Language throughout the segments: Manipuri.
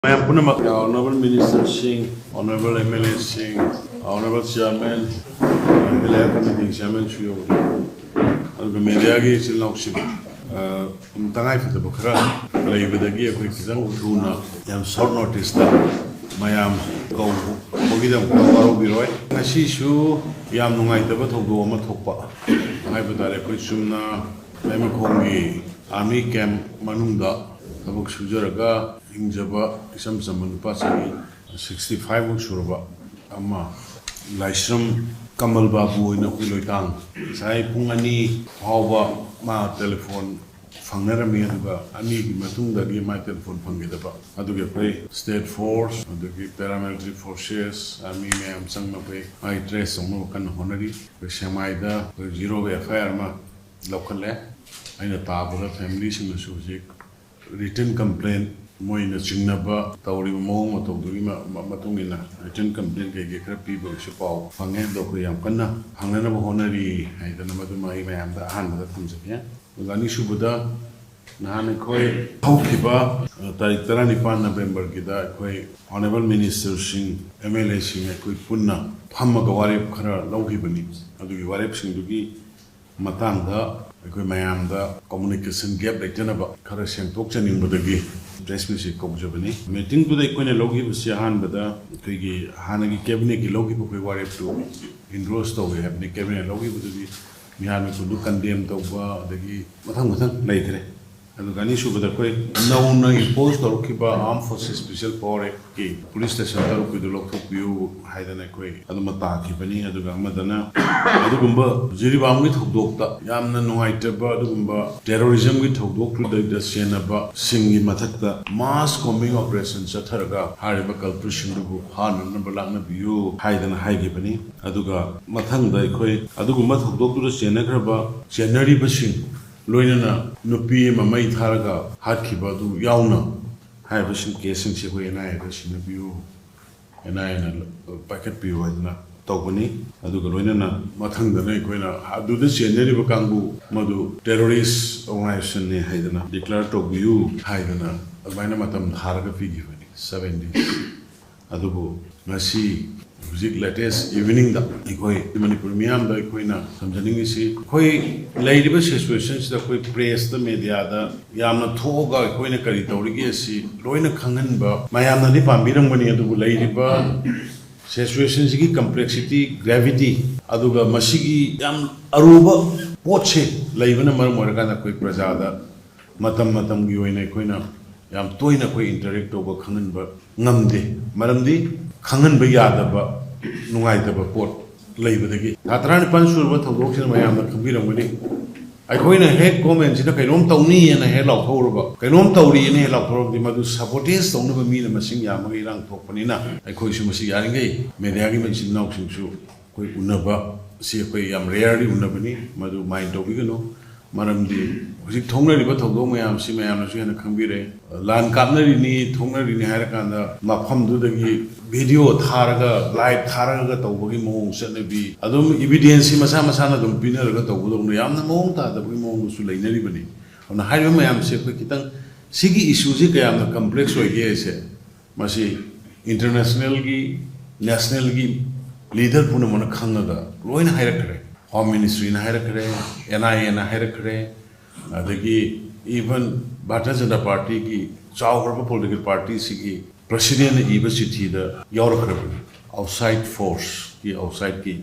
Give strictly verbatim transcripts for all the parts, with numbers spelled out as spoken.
ꯃꯌꯥꯝ ꯄꯨꯝꯅꯃꯛ, Honorable Ministerꯁꯤꯡ, Honorable MLAꯁꯤꯡ, Honorable Chairman, Committee Chairmanꯁꯨ ꯌꯧꯔꯤ, ꯑꯗꯨꯒ ꯃꯦꯗꯤꯌꯥꯒꯤ ꯏꯆꯤꯜ ꯏꯅꯥꯎꯁꯤꯡ, ꯑ, ꯇꯉꯥꯏꯐꯗꯕ ꯈꯔ ꯂꯩꯕꯗꯒꯤ ꯑꯩꯈꯣꯏ ꯈꯤꯇꯪ ꯊꯨꯅ, ꯌꯥꯝ short noticeꯇ ꯃꯌꯥꯝ ꯀꯧꯕꯒꯤꯗꯃꯛꯇ ꯋꯥꯔꯧꯕꯤꯔꯣꯏ꯫ ꯉꯁꯤꯁꯨ ꯌꯥꯝ ꯅꯨꯡꯉꯥꯏꯇꯕ ꯊꯧꯗꯣꯛ ꯑꯃ ꯊꯣꯛꯄ ꯍꯥꯏꯕ ꯇꯥꯔꯦ꯫ ꯑꯩꯈꯣꯏ ꯆꯨꯝꯅ ꯂꯩꯃꯈꯣꯡꯒꯤ army camp ꯃꯅꯨꯡꯗ ꯊꯕꯛ ꯁꯨꯖꯔꯒ ꯍꯤꯡꯖꯕ ꯏꯆꯝ ꯆꯝꯕ ꯅꯨꯄꯥ, ꯆꯍꯤ sixty five ꯃꯨꯛ ꯁꯨꯔꯕ ꯑꯃ, ꯂꯥꯏꯁ꯭ꯔꯝ ꯀꯃꯜ ꯕꯥꯕꯨ ꯑꯣꯏꯅ ꯑꯩꯈꯣꯏ ꯂꯣꯏꯇꯥꯡ ꯉꯁꯥꯏ ꯄꯨꯡ ꯑꯅꯤ ꯐꯥꯎꯕ ꯃꯥ telephone ꯐꯪꯅꯔꯝꯃꯤ, ꯑꯗꯨꯒ ꯑꯅꯤꯒꯤ ꯃꯇꯨꯡꯗꯒꯤ ꯃꯥ telephone ꯐꯪꯈꯤꯗꯕ꯫ ꯑꯗꯨꯒꯤ ꯑꯩꯈꯣꯏ state force, ꯑꯗꯒꯤ paramilitary forces, army ꯃꯌꯥꯝ ꯆꯪꯅ ꯑꯩꯈꯣꯏ ꯃꯥꯒꯤ trace ꯇꯧꯅꯕ ꯀꯟꯅ ꯍꯣꯠꯅꯔꯤ꯫ ꯑꯩꯈꯣꯏ ꯁꯦꯛꯃꯥꯏꯗ ꯑꯩꯈꯣꯏ zero ꯒꯤ FIR ꯑꯃ ꯂꯧꯈꯠꯂꯦ꯫ ꯑꯩꯅ ꯇꯥꯕꯗ familyꯁꯤꯡꯅꯁꯨ ꯍꯧꯖꯤꯛ written complaint, ꯃꯣꯏꯅ ꯆꯤꯡꯅꯕ ꯇꯧꯔꯤꯕ ꯃꯑꯣꯡ ꯃꯇꯧꯗꯨꯒꯤ ꯃ-, ꯃ-, ꯃꯇꯨꯡ ꯏꯟꯅ written complaint ꯀꯩꯀꯩ ꯈꯔ ꯄꯤꯕꯒꯤꯁꯨ ꯄꯥꯎ ꯐꯪꯉꯦ꯫ ꯑꯗꯣ ꯑꯩꯈꯣꯏ ꯌꯥꯝ ꯀꯟꯅ ꯐꯪꯅꯅꯕ ꯍꯣꯠꯅꯔꯤ ꯍꯥꯏꯗꯅ ꯃꯗꯨꯃ ꯑꯩ ꯃꯌꯥꯝꯗ ꯑꯍꯥꯟꯕꯗ ꯊꯝꯖꯒꯦ꯫ ꯑꯗꯨꯒ ꯑꯅꯤꯁꯨꯕꯗ, ꯅꯍꯥꯟ ꯑꯩꯈꯣꯏ ꯍꯧꯈꯤꯕ, ꯑ, ꯇꯥꯔꯤꯛ ꯇꯔꯥꯅꯤꯄꯥꯟ Novemberꯒꯤꯗ ꯑꯩꯈꯣꯏ Honorable Ministerꯁꯤꯡ, MLAꯁꯤꯡ ꯑꯩꯈꯣꯏ ꯄꯨꯟꯅ ꯐꯝꯃꯒ ꯋꯥꯔꯦꯞ ꯈꯔ ꯂꯧꯈꯤꯕꯅꯤ꯫ ꯑꯗꯨꯒꯤ ꯋꯥꯔꯦꯞꯁꯤꯡꯗꯨꯒꯤ ꯃꯇꯥꯡꯗ ꯑꯩꯈꯣꯏ ꯃꯌꯥꯝꯗ communication gap ꯂꯩꯇꯅꯕ ꯈꯔ ꯁꯦꯡꯗꯣꯛꯆꯅꯤꯡꯕꯗꯒꯤ press meetꯁꯤ ꯀꯧꯖꯕꯅꯤ꯫ Meetingꯗꯨꯗ ꯑꯩꯈꯣꯏꯅ ꯂꯧꯈꯤꯕꯁꯤ ꯑꯍꯥꯟꯕꯗ ꯑꯩꯈꯣꯏꯒꯤ ꯍꯥꯟꯅꯒꯤ cabinetꯀꯤ ꯂꯧꯈꯤꯕ ꯑꯩꯈꯣꯏ ꯋꯥꯔꯦꯞꯇꯨ endorse ꯇꯧꯋꯦ ꯍꯥꯏꯕꯅꯤ꯫ Cabinet ꯂꯧꯈꯤꯕꯗꯨꯗꯤ ꯃꯤꯍꯥꯠ ꯃꯤꯄꯨꯟꯗꯨ condemn ꯇꯧꯕ, ꯑꯗꯒꯤ ꯃꯊꯪ ꯃꯊꯪ ꯂꯩꯈ꯭ꯔꯦ꯫ ꯑꯗꯨꯒ ꯑꯅꯤꯁꯨꯕꯗ ꯑꯩꯈꯣꯏ ꯅꯧꯅ impose ꯇꯧꯔꯛꯈꯤꯕ Armed Forces Special Power Actꯀꯤ police station ꯇꯔꯨꯛꯀꯤꯗꯨ ꯂꯧꯊꯣꯛꯄꯤꯌꯨ ꯍꯥꯏꯗꯅ ꯑꯩꯈꯣꯏ ꯑꯗꯨꯃ ꯇꯥꯈꯤꯕꯅꯤ꯫ ꯑꯗꯨꯒ ꯑꯃꯗꯅ ꯑꯗꯨꯒꯨꯝꯕ ꯖꯤꯔꯤꯕꯥꯝꯒꯤ ꯊꯧꯗꯣꯛꯇ ꯌꯥꯝꯅ ꯅꯨꯡꯉꯥꯏꯇꯕ ꯑꯗꯨꯒꯨꯝꯕ terrorismꯒꯤ ꯊꯧꯗꯣꯛꯇꯨꯗ ꯆꯦꯟꯅꯕꯁꯤꯡꯒꯤ ꯃꯊꯛꯇ mass combing operation ꯆꯠꯊꯔꯒ ꯍꯥꯏꯔꯤꯕ culpritꯁꯤꯡꯗꯨꯕꯨ ꯐꯥꯅꯅꯕ ꯂꯥꯛꯅꯕꯤꯌꯨ ꯍꯥꯏꯗꯅ ꯍꯥꯏꯈꯤꯕꯅꯤ꯫ ꯑꯗꯨꯒ ꯃꯊꯪꯗ ꯑꯩꯈꯣꯏ ꯑꯗꯨꯒꯨꯝꯕ ꯊꯧꯗꯣꯛꯇꯨꯗ ꯆꯦꯟꯅꯈ꯭ꯔꯕ, ꯆꯦꯟꯅꯔꯤꯕꯁꯤꯡ ꯂꯣꯏꯅꯅ ꯅꯨꯄꯤ ꯑꯃ ꯃꯩ ꯊꯥꯔꯒ ꯍꯥꯠꯈꯤꯕ ꯑꯗꯨ ꯌꯥꯎꯅ ꯍꯥꯏꯔꯤꯕꯁꯤꯡ caseꯁꯤꯡꯁꯤ ꯑꯩꯈꯣꯏ NIAꯗ ꯁꯤꯟꯅꯕꯤꯌꯨ, NIAꯅ ꯄꯥꯏꯈꯠꯄꯤꯌꯨ ꯍꯥꯏꯗꯅ ꯇꯧꯕꯅꯤ꯫ ꯑꯗꯨꯒ ꯂꯣꯏꯅꯅ ꯃꯊꯪꯗꯅ ꯑꯩꯈꯣꯏꯅ ꯑꯗꯨꯗ ꯆꯦꯟꯅꯔꯤꯕ ꯀꯥꯡꯕꯨ ꯃꯗꯨ terrorist organizationꯅꯤ ꯍꯥꯏꯗꯅ declare ꯇꯧꯕꯤꯌꯨ ꯍꯥꯏꯗꯅ ꯑꯗꯨꯃꯥꯏꯅ ꯃꯇꯝ ꯊꯥꯔꯒ ꯄꯤꯈꯤꯕꯅꯤ, seven days꯫ ꯑꯗꯨꯕꯨ ꯉꯁꯤ ꯍꯧꯖꯤꯛ latest eveningꯗ ꯑꯩꯈꯣꯏ ꯃꯅꯤꯄꯨꯔ ꯃꯤꯌꯥꯝꯗ ꯑꯩꯈꯣꯏꯅ ꯊꯝꯖꯅꯤꯡꯉꯤꯁꯤ, ꯑꯩꯈꯣꯏ ꯂꯩꯔꯤꯕ situationꯁꯤꯗ ꯑꯩꯈꯣꯏ pressꯇ, mediaꯗ ꯌꯥꯝꯅ ꯊꯣꯛꯑꯒ ꯑꯩꯈꯣꯏꯅ ꯀꯔꯤ ꯇꯧꯔꯤꯒꯦ ꯑꯁꯤ ꯂꯣꯏꯅ ꯈꯪꯍꯟꯕ ꯃꯌꯥꯝꯅꯗꯤ ꯄꯥꯝꯕꯤꯔꯝꯒꯅꯤ꯫ ꯑꯗꯨꯕꯨ ꯂꯩꯔꯤꯕ situationꯁꯤꯒꯤ complexity, gravity, ꯑꯗꯨꯒ ꯃꯁꯤꯒꯤ ꯌꯥꯝ ꯑꯔꯨꯕ ꯄꯣꯠꯁꯦ ꯂꯩꯕꯅ ꯃꯔꯝ ꯑꯣꯏꯔꯀꯥꯟꯗ ꯑꯩꯈꯣꯏ ꯄ꯭ꯔꯖꯥꯗ ꯃꯇꯝ ꯃꯇꯝꯒꯤ ꯑꯣꯏꯅ ꯑꯩꯈꯣꯏꯅ ꯌꯥꯝ ꯇꯣꯏꯅ ꯑꯩꯈꯣꯏ interact ꯇꯧꯕ, ꯈꯪꯍꯟꯕ ꯉꯝꯗꯦ꯫ ꯃꯔꯝꯗꯤ ꯈꯪꯍꯟꯕ ꯌꯥꯗꯕ, ꯅꯨꯡꯉꯥꯏꯇꯕ ꯄꯣꯠ ꯂꯩꯕꯗꯒꯤ꯫ ꯊꯥ ꯇꯔꯥꯅꯤꯄꯥꯟ ꯁꯨꯔꯕ ꯊꯧꯗꯣꯛꯁꯤꯅ ꯃꯌꯥꯝꯅ ꯈꯪꯕꯤꯔꯝꯒꯅꯤ꯫ ꯑꯩꯈꯣꯏꯅ ꯍꯦꯛ governmentꯁꯤꯅ ꯀꯩꯅꯣꯝ ꯇꯧꯅꯤꯅ ꯍꯦꯛ ꯂꯥꯎꯊꯣꯛꯎꯔꯕ, ꯀꯩꯅꯣꯝ ꯇꯧꯔꯤꯅ ꯍꯦꯛ ꯂꯥꯎꯊꯣꯛꯎꯔꯕꯗꯤ ꯃꯗꯨ sabotage ꯇꯧꯅꯕ ꯃꯤꯅ ꯃꯁꯤꯡ ꯌꯥꯝꯃꯒ ꯏꯔꯥꯡ ꯊꯣꯛꯄꯅꯤꯅ ꯑꯩꯈꯣꯏꯁꯨ ꯃꯁꯤ ꯌꯥꯔꯤꯈꯩ mediaꯒꯤ ꯏꯆꯤꯟ ꯏꯅꯥꯎꯁꯤꯡꯁꯨ ꯑꯩꯈꯣꯏ ꯎꯅꯕ ꯁꯤ ꯑꯩꯈꯣꯏ ꯌꯥꯝ rarely ꯎꯅꯕꯅꯤ, ꯃꯗꯨ mind ꯇꯧꯕꯤꯒꯅꯨ꯫ ꯃꯔꯝꯗꯤ ꯍꯧꯖꯤꯛ ꯊꯣꯛꯅꯔꯤꯕ ꯊꯧꯗꯣꯛ ꯃꯌꯥꯝꯁꯤ ꯃꯌꯥꯝꯅꯁꯨ ꯍꯦꯟꯅ ꯈꯪꯕꯤꯔꯦ꯫ ꯂꯥꯟ ꯀꯥꯞꯅꯔꯤꯅꯤ, ꯊꯣꯛꯅꯔꯤꯅꯤ ꯍꯥꯏꯔꯀꯥꯟꯗ ꯃꯐꯝꯗꯨꯗꯒꯤ video ꯊꯥꯔꯒ, live ꯊꯥꯔꯒ ꯇꯧꯕꯒꯤ ꯃꯑꯣꯡ ꯆꯠꯅꯕꯤ, ꯑꯗꯨꯝ evidence ꯁꯤ ꯃꯁꯥ ꯃꯁꯥꯅ ꯑꯗꯨꯝ ꯄꯤꯅꯔꯒ ꯇꯧꯕꯗꯧꯅ ꯌꯥꯝꯅ ꯃꯑꯣꯡ ꯇꯥꯗꯕꯒꯤ ꯃꯑꯣꯡꯗꯁꯨ ꯂꯩꯅꯔꯤꯕꯅꯤ꯫ ꯑꯗꯨꯅ ꯍꯥꯏꯔꯤꯕ ꯃꯌꯥꯝꯁꯦ ꯑꯩꯈꯣꯏ ꯈꯤꯇꯪ ꯁꯤꯒꯤ issue ꯁꯤ ꯀꯌꯥꯝꯅ complex ꯑꯣꯏꯒꯦ ꯍꯥꯏꯁꯦ ꯃꯁꯤ internationalꯒꯤ, nationalꯒꯤ leader ꯄꯨꯝꯅꯃꯛꯅ ꯈꯪꯉꯒ ꯂꯣꯏꯅ ꯍꯥꯏꯔꯛꯈ꯭ꯔꯦ꯫ Home Ministryꯅ ꯍꯥꯏꯔꯛꯈ꯭ꯔꯦ, NIAꯅ ꯍꯥꯏꯔꯛꯈ꯭ꯔꯦ, ꯑꯗꯒꯤ even ꯚꯥꯔꯇꯤꯌ ꯖꯅꯇꯥ ꯄꯥꯔꯇꯤꯒꯤ ꯆꯥꯎꯈ꯭ꯔꯕ political partyꯁꯤꯒꯤ presidentꯅ ꯏꯕ ꯆꯤꯊꯤꯗ ꯌꯥꯎꯔꯛꯈ꯭ꯔꯕꯅꯤ꯫ Outside forceꯀꯤ, outsideꯀꯤ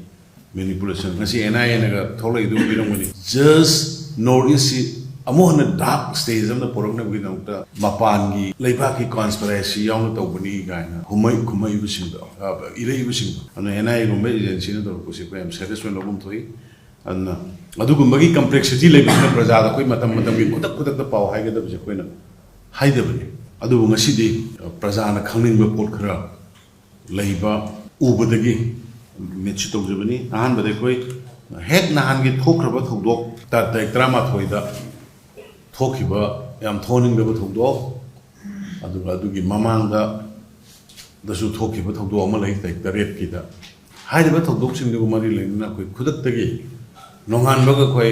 manipulation꯫ ꯉꯁꯤ NIAꯅꯒ ꯊꯣꯛꯂꯛꯏꯗꯨ ꯎꯕꯤꯔꯝꯒꯅꯤ꯫ Just North Eastꯁꯤ ꯑꯃꯨꯛ ꯍꯟꯅ dark stage ꯑꯃꯗ ꯄꯨꯔꯛꯅꯕꯒꯤꯗꯃꯛꯇ ꯃꯄꯥꯟꯒꯤ ꯂꯩꯕꯥꯛꯀꯤ conspiracy ꯌꯥꯎꯅ ꯇꯧꯕꯅꯤ ꯀꯥꯏꯅ ꯍꯨꯝꯃꯩ ꯈꯨꯝꯃꯛꯏꯕꯁꯤꯡꯗꯣ, ꯑ, ꯏꯔꯛꯏꯕꯁꯤꯡꯗꯣ꯫ ꯑꯗꯨꯅ NIAꯒꯨꯝꯕ agencyꯅ ꯇꯧꯔꯛꯄꯁꯤ ꯑꯩꯈꯣꯏ ꯌꯥꯝ serious ꯑꯣꯏꯅ ꯂꯧꯐꯝ ꯊꯣꯛꯏ꯫ ꯑꯗꯨꯅ ꯑꯗꯨꯒꯨꯝꯕꯒꯤ complexity ꯂꯩꯕꯁꯤꯅ ꯄ꯭ꯔꯖꯥꯗ ꯑꯩꯈꯣꯏ ꯃꯇꯝ ꯃꯇꯝꯒꯤ ꯈꯨꯗꯛ ꯈꯨꯗꯛꯇ ꯄꯥꯎ ꯍꯥꯏꯒꯗꯕꯁꯦ ꯑꯩꯈꯣꯏꯅ ꯍꯥꯏꯗꯕꯅꯤ꯫ ꯑꯗꯨꯕꯨ ꯉꯁꯤꯗꯤ, ꯑ, ꯄ꯭ꯔꯖꯥꯅ ꯈꯪꯅꯤꯡꯕ ꯄꯣꯠ ꯈꯔ ꯂꯩꯕ ꯎꯕꯗꯒꯤ ꯃꯤꯠꯁꯤ ꯇꯧꯖꯕꯅꯤ꯫ ꯑꯍꯥꯟꯕꯗ ꯑꯩꯈꯣꯏ ꯍꯦꯛ ꯅꯍꯥꯟꯒꯤ ꯊꯣꯛꯈ꯭ꯔꯕ ꯊꯧꯗꯣꯛ, ꯇꯥ-, ꯇꯥꯔꯤꯛ ꯇꯔꯥꯃꯥꯊꯣꯏꯗ ꯊꯣꯛꯈꯤꯕ ꯌꯥꯝ ꯊꯣꯛꯍꯟꯅꯤꯡꯗꯕ ꯊꯧꯗꯣꯛ, ꯑꯗꯨꯒ ꯑꯗꯨꯒꯤ ꯃꯃꯥꯡꯗꯁꯨ ꯊꯣꯛꯈꯤꯕ ꯊꯧꯗꯣꯛ ꯑꯃ ꯂꯩ, ꯇꯥꯔꯤꯛ ꯇꯔꯦꯠꯀꯤꯗ꯫ ꯍꯥꯏꯔꯤꯕ ꯊꯧꯗꯣꯛꯁꯤꯡꯗꯨꯒ ꯃꯔꯤ ꯂꯩꯅꯅ ꯑꯩꯈꯣꯏ ꯈꯨꯗꯛꯇꯒꯤ ꯅꯣꯡꯉꯥꯟꯕꯒ ꯑꯩꯈꯣꯏ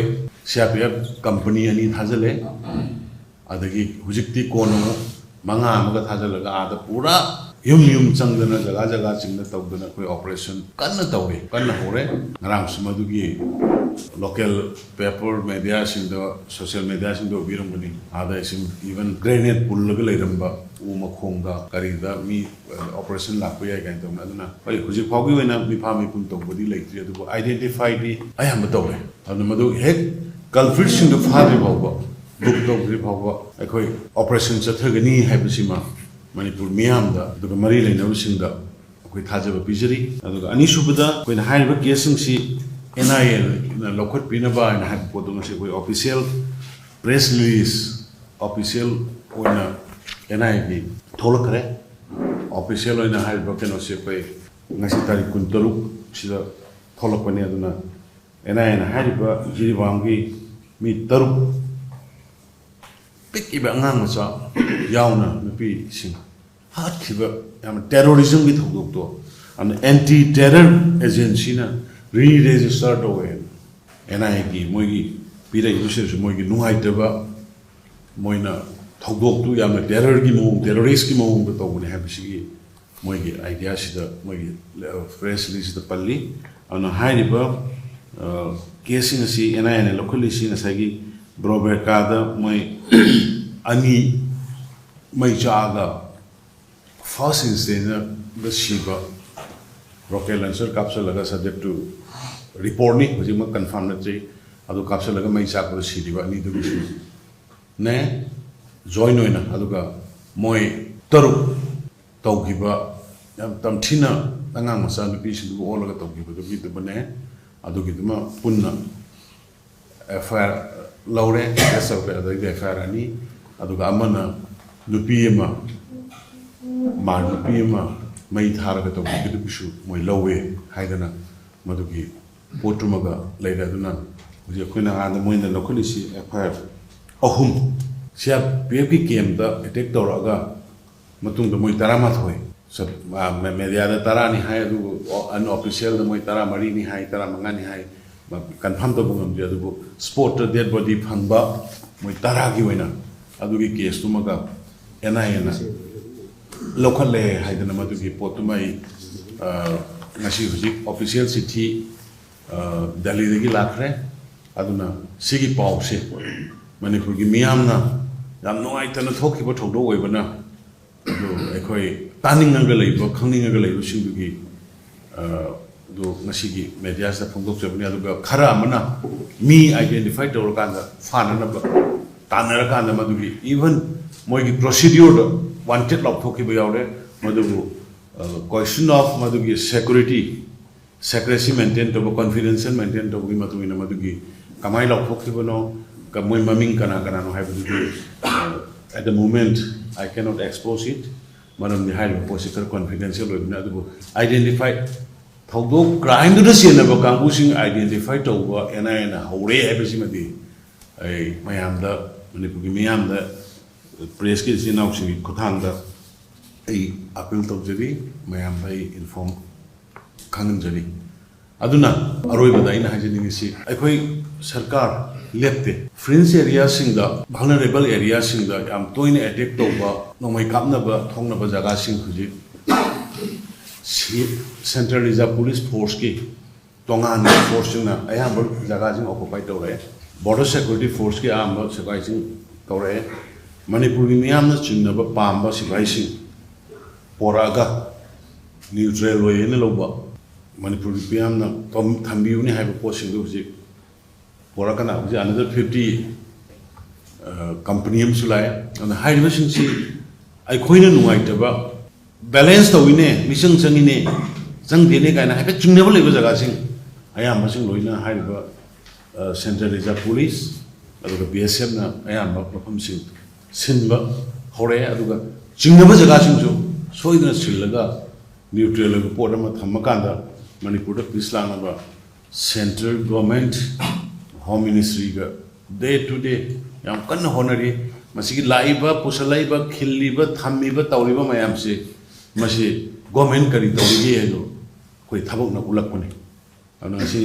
C R P F company ꯑꯅꯤ ꯊꯥꯖꯤꯜꯂꯦ꯫ ꯑꯗꯒꯤ ꯍꯧꯖꯤꯛꯇꯤ ꯀꯣꯟꯅ ꯑꯃꯨꯛ ꯃꯉꯥ ꯑꯃꯒ ꯊꯥꯖꯤꯜꯂꯒ ꯑꯥꯗ ꯄꯨꯔꯥ ꯌꯨꯝ ꯌꯨꯝ ꯆꯪꯗꯅ, ꯖꯒꯥ ꯖꯒꯥ ꯆꯤꯡꯗ ꯇꯧꯗꯅ ꯑꯩꯈꯣꯏ operation ꯀꯟꯅ ꯇꯧꯔꯤ, ꯀꯟꯅ ꯍꯧꯔꯦ꯫ ꯉꯔꯥꯡꯁꯨ ꯃꯗꯨꯒꯤ local paper mediaꯁꯤꯡꯗ, social mediaꯁꯤꯡꯗ ꯎꯕꯤꯔꯝꯒꯅꯤ꯫ ꯑꯥꯗ ꯏꯁꯤꯡ, even grenade ꯄꯨꯜꯂꯒ ꯂꯩꯔꯝꯕ ꯎ ꯃꯈꯣꯡꯗ ꯀꯔꯤꯗ ꯃꯤ operation ꯂꯥꯛꯄ ꯌꯥꯏ ꯀꯥꯏꯅ ꯇꯧꯅ꯫ ꯑꯗꯨꯅ ꯍꯣꯏ, ꯍꯧꯖꯤꯛ ꯐꯥꯎꯒꯤ ꯑꯣꯏꯅ ꯃꯤꯐꯥ ꯃꯤꯄꯨꯟ ꯇꯧꯕꯗꯤ ꯂꯩꯇ꯭ꯔꯤ, ꯑꯗꯨꯕꯨ identifyꯗꯤ ꯑꯌꯥꯝꯕ ꯇꯧꯔꯦ꯫ ꯑꯗꯨꯅ ꯃꯗꯨ ꯍꯦꯛ culpritꯁꯤꯡꯗꯨ ꯐꯥꯗ꯭ꯔꯤ ꯐꯥꯎꯕ, book ꯇꯧꯗ꯭ꯔꯤ ꯐꯥꯎꯕ ꯑꯩꯈꯣꯏ operation ꯆꯠꯊꯒꯅꯤ ꯍꯥꯏꯕꯁꯤꯃ ꯃꯅꯤꯄꯨꯔ ꯃꯤꯌꯥꯝꯗ ꯑꯗꯨꯒ ꯃꯔꯤ ꯂꯩꯅꯕꯁꯤꯡꯗ ꯑꯩꯈꯣꯏ ꯊꯥꯖꯕ ꯄꯤꯖꯔꯤ꯫ ꯑꯗꯨꯒ ꯑꯅꯤꯁꯨꯕꯗ, ꯑꯩꯈꯣꯏꯅ ꯍꯥꯏꯔꯤꯕ caseꯁꯤꯡꯁꯤ N I Aꯅ ꯂꯧꯈꯠꯄꯤꯅꯕ ꯍꯥꯏꯅ ꯍꯥꯏꯕ ꯄꯣꯠꯇꯨ ꯉꯁꯤ ꯑꯩꯈꯣꯏ official press release, official ꯑꯣꯏꯅ N I Aꯒꯤ ꯊꯣꯛꯂꯛꯈ꯭ꯔꯦ꯫ Official ꯑꯣꯏꯅ ꯍꯥꯏꯔꯤꯕ ꯀꯩꯅꯣꯁꯦ ꯑꯩꯈꯣꯏ ꯉꯁꯤ ꯇꯥꯔꯤꯛ ꯀꯨꯟꯇꯔꯨꯛ ꯁꯤꯗ ꯊꯣꯛꯂꯛꯄꯅꯤ꯫ ꯑꯗꯨꯅ N I Aꯅ ꯍꯥꯏꯔꯤꯕ ꯖꯤꯔꯤꯕꯥꯝꯒꯤ ꯃꯤ ꯇꯔꯨꯛ, ꯄꯤꯛꯏꯕ ꯑꯉꯥꯡ ꯃꯆꯥ ꯌꯥꯎꯅ ꯅꯨꯄꯤꯁꯤꯡ ꯍꯥꯠꯈꯤꯕ, ꯌꯥꯝꯅ terrorismꯒꯤ ꯊꯧꯗꯣꯛꯇꯣ, ꯑꯗꯨꯅ anti terror agencyꯅ re-register ꯇꯧꯋꯦ꯫ N I Aꯒꯤ ꯃꯣꯏꯒꯤ ꯄꯤꯔꯛꯏꯕꯁꯤꯗꯁꯨ ꯃꯣꯏꯒꯤ ꯅꯨꯡꯉꯥꯏꯇꯕ, ꯃꯣꯏꯅ ꯊꯧꯗꯣꯛꯇꯨ ꯌꯥꯝꯅ terrorꯒꯤ ꯃꯑꯣꯡ, terroristꯀꯤ ꯃꯑꯣꯡꯗ ꯇꯧꯕꯅꯤ ꯍꯥꯏꯕꯁꯤꯒꯤ ꯃꯣꯏꯒꯤ ideaꯁꯤꯗ, ꯃꯣꯏꯒꯤ press releaseꯁꯤꯗ ꯄꯜꯂꯤ꯫ ꯑꯗꯨꯅ ꯍꯥꯏꯔꯤꯕ caseꯁꯤꯡ ꯑꯁꯤ N I Aꯅ ꯂꯧꯈꯠꯂꯤꯁꯤ ꯉꯁꯥꯏꯒꯤ ꯕ꯭ꯔꯣꯕꯦꯀꯥꯗ ꯃꯣꯏ ꯑꯅꯤ ꯃꯩ ꯆꯥꯛꯑꯒ first instantꯗ ꯁꯤꯕ, rocket launcher ꯀꯥꯞꯁꯤꯜꯂꯒ, subject to reportꯅꯤ, ꯍꯧꯖꯤꯛꯃꯛ confirm ꯅꯠꯇ꯭ꯔꯤ, ꯑꯗꯨ ꯀꯥꯞꯁꯤꯜꯂꯒ ꯃꯩ ꯆꯥꯛꯄꯗ ꯁꯤꯔꯤꯕ ꯑꯅꯤꯗꯨꯒꯤꯁꯨꯅꯦ join ꯑꯣꯏꯅ꯫ ꯑꯗꯨꯒ ꯃꯣꯏ ꯇꯔꯨꯛ ꯇꯧꯈꯤꯕ, ꯌꯥꯝ ꯇꯝꯊꯤꯅ ꯑꯉꯥꯡ ꯃꯆꯥ ꯅꯨꯄꯤꯁꯤꯡꯗꯨꯕꯨ ꯑꯣꯜꯂꯒ ꯇꯧꯈꯤꯕꯗꯨꯒꯤꯗꯨꯃꯅꯦ, ꯑꯗꯨꯒꯤꯗꯨꯃ ꯄꯨꯟꯅ F I R ꯂꯧꯔꯦ, arrest ꯇꯧꯔꯦ꯫ ꯑꯗꯩꯗꯤ F I R ꯑꯅꯤ, ꯑꯗꯨꯒ ꯑꯃꯅ ꯅꯨꯄꯤ ꯑꯃ, ꯃꯥ ꯅꯨꯄꯤ ꯑꯃ ꯃꯩ ꯊꯥꯔꯒ ꯇꯧꯕꯤꯒꯗꯕꯁꯨ ꯃꯣꯏ ꯂꯧꯋꯦ ꯍꯥꯏꯗꯅ ꯃꯗꯨꯒꯤ ꯄꯣꯠꯇꯨꯃꯒ ꯂꯩꯔꯦ꯫ ꯑꯗꯨꯅ ꯍꯧꯖꯤꯛ ꯑꯩꯈꯣꯏꯅ ꯑꯥꯗ ꯃꯣꯏꯅ ꯂꯧꯈꯠꯂꯤꯁꯤ F I R ꯑꯍꯨꯝ, C R P Fꯀꯤ campꯇ attack ꯇꯧꯔꯛꯑꯒ ꯃꯇꯨꯡꯗ ꯃꯣꯏ ꯇꯔꯥꯃꯥꯊꯣꯏ ꯃꯦꯗꯤꯌꯥꯗ ꯇꯔꯥꯅꯤ ꯍꯥꯏ, ꯑꯗꯨꯕꯨ ꯑꯟꯑꯣꯐꯤꯁꯤꯌꯦꯜꯗ ꯃꯣꯏ ꯇꯔꯥꯃꯔꯤꯅꯤ ꯍꯥꯏ, ꯇꯔꯥꯃꯉꯥꯅꯤ ꯍꯥꯏ, ꯀꯟꯐꯥꯔꯝ ꯇꯧꯕ ꯉꯝꯗꯦ꯫ ꯑꯗꯨꯕꯨ ꯁ꯭ꯄꯣꯠꯇ ꯗꯦꯗ ꯕꯣꯗꯤ ꯐꯪꯕ ꯃꯣꯏ ꯇꯔꯥꯒꯤ ꯑꯣꯏꯅ ꯑꯗꯨꯒꯤ ꯀꯦꯁꯇꯨꯃꯒ ꯑꯦꯟ ꯑꯥꯏ ꯑꯦꯅ ꯂꯧꯈꯠꯂꯦ ꯍꯥꯏꯗꯅ ꯃꯗꯨꯒꯤ ꯄꯣꯠꯇꯨꯃ ꯑꯩ, ꯑ, ꯉꯁꯤ ꯍꯧꯖꯤꯛ ꯑꯣꯐꯤꯁꯤꯌꯦꯜ ꯆꯤꯊꯤ, ꯑ, ꯗꯦꯜꯂꯤꯗꯒꯤ ꯂꯥꯛꯈ꯭ꯔꯦ꯫ ꯑꯗꯨꯅ ꯁꯤꯒꯤ ꯄꯥꯎꯁꯦ ꯃꯅꯤꯄꯨꯔꯒꯤ ꯃꯤꯌꯥꯝꯅ ꯌꯥꯝ ꯅꯨꯡꯉꯥꯏꯇꯅ ꯊꯣꯛꯈꯤꯕ ꯊꯧꯗꯣꯛ ꯑꯣꯏꯕꯅ, ꯑꯗꯨ ꯑꯩꯈꯣꯏ ꯇꯥꯅꯤꯡꯉꯒ ꯂꯩꯕ, ꯈꯪꯅꯤꯡꯉꯒ ꯂꯩꯕꯁꯤꯡꯗꯨꯒꯤ, ꯑ, ꯑꯗꯨ ꯉꯁꯤꯒꯤ ꯃꯦꯗꯤꯌꯥꯁꯤꯗ ꯐꯣꯡꯗꯣꯛꯆꯕꯅꯤ꯫ ꯑꯗꯨꯒ ꯈꯔ ꯑꯃꯅ ꯃꯤ ꯑꯥꯏꯗꯦꯟꯇꯤꯐꯥꯏ ꯇꯧꯔꯀꯥꯟꯗ ꯐꯥꯅꯅꯕ ꯇꯥꯟꯅꯔꯀꯥꯟꯗ ꯃꯗꯨꯒꯤ ꯏꯚꯟ ꯃꯣꯏꯒꯤ ꯄ꯭ꯔꯣꯁꯤꯗ꯭ꯌꯨꯔꯗ ꯋꯥꯟꯇꯦꯗ ꯂꯥꯎꯊꯣꯛꯈꯤꯕ ꯌꯥꯎꯔꯦ꯫ ꯃꯗꯨꯕꯨ, ꯑ, ꯀꯣꯏꯁꯟ ꯑꯣꯐ ꯃꯗꯨꯒꯤ ꯁꯦꯀ꯭ꯌꯨꯔꯤꯇꯤ, ꯁꯦꯀ꯭ꯔꯦꯁꯤ ꯃꯦꯟꯇꯦꯟ ꯇꯧꯕ, ꯀꯣꯟꯐꯤꯗꯦꯟꯁꯤꯌꯦꯜ ꯃꯦꯟꯇꯦꯟ ꯇꯧꯕꯒꯤ ꯃꯇꯨꯡ ꯏꯟꯅ ꯃꯗꯨꯒꯤ ꯀꯃꯥꯏꯅ ꯂꯥꯎꯊꯣꯛꯈꯤꯕꯅꯣ, ꯀ-, ꯃꯣꯏ ꯃꯃꯤꯡ ꯀꯅꯥ ꯀꯅꯥꯅꯣ ꯍꯥꯏꯕꯗꯨꯗꯤ, ꯑ, at the moment I cannot expose it꯫ ꯃꯔꯝꯗꯤ ꯍꯥꯏꯔꯤꯕ ꯄꯣꯠꯁꯤ ꯈꯔ ꯀꯣꯟꯐꯤꯗꯦꯟꯁꯤꯌꯦꯜ ꯑꯣꯏꯕꯅ꯫ ꯑꯗꯨꯕꯨ ꯑꯥꯏꯗꯦꯟꯇꯤꯐꯥꯏ, ꯊꯧꯗꯣꯛ ꯀ꯭ꯔꯥꯏꯝꯗꯨꯗ ꯆꯦꯟꯅꯕ ꯀꯥꯡꯕꯨꯁꯤꯡ ꯑꯥꯏꯗꯦꯟꯇꯤꯐꯥꯏ ꯇꯧꯕ ꯑꯦꯟ ꯑꯥꯏ ꯑꯦꯅ ꯍꯧꯔꯦ ꯍꯥꯏꯕꯁꯤꯃꯗꯤ ꯑꯩ ꯃꯌꯥꯝꯗ, ꯃꯅꯤꯄꯨꯔꯒꯤ ꯃꯤꯌꯥꯝꯗ, ꯄ꯭ꯔꯦꯁꯀꯤ ꯏꯆꯤꯟ ꯏꯅꯥꯎꯁꯤꯡꯒꯤ ꯈꯨꯠꯊꯥꯡꯗ ꯑꯩ ꯑꯄꯤꯜ ꯇꯧꯖꯔꯤ, ꯃꯌꯥꯝꯗ ꯑꯩ ꯏꯟꯐꯣꯔꯝ ꯈꯪꯍꯟꯖꯔꯤ꯫ ꯑꯗꯨꯅ ꯑꯔꯣꯏꯕꯗ ꯑꯩꯅ ꯍꯥꯏꯖꯅꯤꯡꯉꯤꯁꯤ, ꯑꯩꯈꯣꯏ ꯁꯔꯀꯥꯔ ꯂꯦꯞꯇꯦ꯫ ꯐ꯭ꯔꯤꯟꯖ ꯑꯦꯔꯤꯌꯥꯁꯤꯡꯗ, ꯚꯜꯅꯔꯦꯕꯜ ꯑꯦꯔꯤꯌꯥꯁꯤꯡꯗ ꯌꯥꯝ ꯇꯣꯏꯅ ꯑꯦꯇꯦꯛ ꯇꯧꯕ, ꯅꯣꯡꯃꯩ ꯀꯥꯞꯅꯕ ꯊꯣꯛꯅꯕ ꯖꯒꯥꯁꯤꯡ ꯍꯧꯖꯤꯛ ꯁꯤ-, ꯁꯦꯟꯇ꯭ꯔꯦꯜ ꯔꯤꯖꯥꯔꯚ ꯄꯨꯂꯤꯁ ꯐꯣꯔꯁꯀꯤ ꯇꯣꯉꯥꯟꯕ ꯐꯣꯔꯁꯁꯤꯡꯅ ꯑꯌꯥꯝꯕ ꯖꯒꯥꯁꯤꯡ ꯑꯣꯀꯨꯄꯥꯏ ꯇꯧꯔꯛꯑꯦ꯫ ꯕꯣꯔꯗꯔ ꯁꯦꯀ꯭ꯌꯨꯔꯤꯇꯤ ꯐꯣꯔꯁꯀꯤ ꯑꯌꯥꯝꯕ ꯁꯤꯐꯥꯏꯁꯤꯡ ꯇꯧꯔꯛꯑꯦ꯫ ꯃꯅꯤꯄꯨꯔꯒꯤ ꯃꯤꯌꯥꯝꯅ ꯆꯤꯡꯅꯕ ꯄꯥꯝꯕ ꯁꯤꯐꯥꯏꯁꯤꯡ ꯄꯣꯔꯛꯑꯒ ꯅ꯭ꯌꯨꯇ꯭ꯔꯦꯜ ꯑꯣꯏꯌꯦꯅ ꯂꯧꯕ, ꯃꯅꯤꯄꯨꯔꯒꯤ ꯃꯤꯌꯥꯝꯅ ꯊꯝ-, ꯊꯝꯕꯤꯌꯨꯅꯤ ꯍꯥꯏꯕ ꯄꯣꯠꯁꯤꯡꯗꯨ ꯍꯧꯖꯤꯛ ꯄꯣꯔꯛꯀꯅ ꯍꯧꯖꯤꯛ ꯑꯅꯗꯔ ꯐꯤꯐꯇꯤ ꯀꯝꯄꯅꯤ ꯑꯃꯁꯨ ꯂꯥꯛꯑꯦ꯫ ꯑꯗꯨꯅ ꯍꯥꯏꯔꯤꯕꯁꯤꯡꯁꯤ ꯑꯩꯈꯣꯏꯅ ꯅꯨꯡꯉꯥꯏꯇꯕ, ꯕꯦꯂꯦꯟꯁ ꯇꯧꯏꯅꯦ, ꯃꯤꯆꯪ ꯆꯪꯉꯤꯅꯦ, ꯆꯪꯗꯦꯅꯦ ꯀꯥꯏꯅ ꯍꯥꯏꯐꯦꯠ ꯆꯤꯡꯅꯕ ꯂꯩꯕ ꯖꯒꯥꯁꯤꯡ ꯑꯌꯥꯝꯕꯁꯤꯡ ꯂꯣꯏꯅ ꯍꯥꯏꯔꯤꯕ, ꯑ, ꯁꯦꯟꯇ꯭ꯔꯦꯜ ꯔꯤꯖꯥꯔꯚ ꯄꯨꯂꯤꯁ ꯑꯗꯨꯒ ꯕꯤ ꯑꯦꯁ ꯑꯦꯐꯅ ꯑꯌꯥꯝꯕ ꯃꯐꯝꯁꯤꯡ ꯁꯤꯟꯕ ꯍꯧꯔꯛꯑꯦ꯫ ꯑꯗꯨꯒ ꯆꯤꯡꯅꯕ ꯖꯒꯥꯁꯤꯡꯁꯨ ꯁꯣꯏꯗꯅ ꯁꯤꯜꯂꯒ ꯅ꯭ꯌꯨꯇ꯭ꯔꯦꯜ ꯑꯣꯏꯕ ꯄꯣꯠ ꯑꯃ ꯊꯝꯃꯀꯥꯟꯗ ꯃꯅꯤꯄꯨꯔꯗ ꯄꯤꯁ ꯂꯥꯛꯅꯕ central government, home ꯃꯤꯅꯤꯁꯇ꯭ꯔꯤꯒ day to day ꯌꯥꯝ ꯀꯟꯅ ꯍꯣꯠꯅꯔꯤ꯫ ꯃꯁꯤꯒꯤ ꯂꯥꯛꯏꯕ, ꯄꯨꯁꯜꯂꯛꯏꯕ, ꯈꯤꯜꯂꯤꯕ, ꯊꯝꯃꯤꯕ, ꯇꯧꯔꯤꯕ ꯃꯌꯥꯝꯁꯤ ꯃꯁꯤ ꯒꯣꯔꯃꯦꯟ ꯀꯔꯤ ꯇꯧꯔꯤꯒꯦ ꯍꯥꯏꯗꯣ ꯑꯩꯈꯣꯏ ꯊꯕꯛꯅ ꯎꯠꯂꯛꯄꯅꯤ꯫ ꯑꯗꯨꯅ ꯁꯤ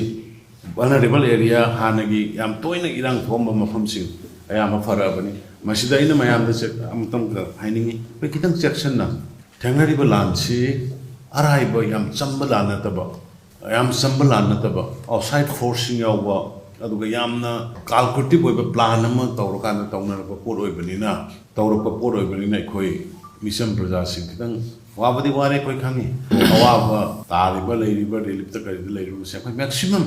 ꯚꯜꯅꯔꯦꯕꯜ ꯑꯦꯔꯤꯌꯥ, ꯍꯥꯟꯅꯒꯤ ꯌꯥꯝ ꯇꯣꯏꯅ ꯏꯔꯥꯡ ꯊꯣꯛꯑꯝꯕ ꯃꯐꯝꯁꯤꯡ ꯑꯌꯥꯝꯕ ꯐꯔꯛꯑꯕꯅꯤ꯫ ꯃꯁꯤꯗ ꯑꯩꯅ ꯃꯌꯥꯝꯗ ꯆꯦꯛ-, ꯑꯃꯇꯪꯒ ꯍꯥꯏꯅꯤꯡꯉꯤ, ꯑꯩꯈꯣꯏ ꯈꯤꯇꯪ ꯆꯦꯛꯁꯤꯟꯅ ꯊꯦꯡꯅꯔꯤꯕ ꯂꯥꯟꯁꯤ ꯑꯔꯥꯏꯕ, ꯌꯥꯝ ꯆꯝꯕ ꯂꯥꯟ ꯅꯠꯇꯕ, ꯌꯥꯝ ꯆꯝꯕ ꯂꯥꯟ ꯅꯠꯇꯕ, ꯑꯥꯎꯠꯁꯥꯏꯠ ꯐꯣꯔꯁꯁꯤꯡ ꯌꯥꯎꯕ, ꯑꯗꯨꯒ ꯌꯥꯝꯅ ꯀꯥꯜꯀꯨꯂꯦꯇꯤꯚ ꯑꯣꯏꯕ ꯄ꯭ꯂꯥꯟ ꯑꯃ ꯇꯧꯔꯀꯥꯟꯗ ꯇꯧꯅꯔꯛꯄ ꯄꯣꯠ ꯑꯣꯏꯕꯅꯤꯅ, ꯇꯧꯔꯛꯄ ꯄꯣꯠ ꯑꯣꯏꯕꯅꯤꯅ ꯑꯩꯈꯣꯏ ꯃꯤꯆꯝ ꯄ꯭ꯔꯖꯥꯁꯤꯡ ꯈꯤꯇꯪ ꯋꯥꯕꯗꯤ ꯋꯥꯔꯦ, ꯑꯩꯈꯣꯏ ꯈꯪꯉꯤ꯫ ꯑꯋꯥꯕ ꯇꯥꯔꯤꯕ, ꯂꯩꯔꯤꯕ, ꯔꯤꯂꯤꯐꯇ ꯀꯔꯤꯗ ꯂꯩꯔꯤꯕꯁꯦ ꯑꯩꯈꯣꯏ ꯃꯦꯛꯁꯤꯃꯝ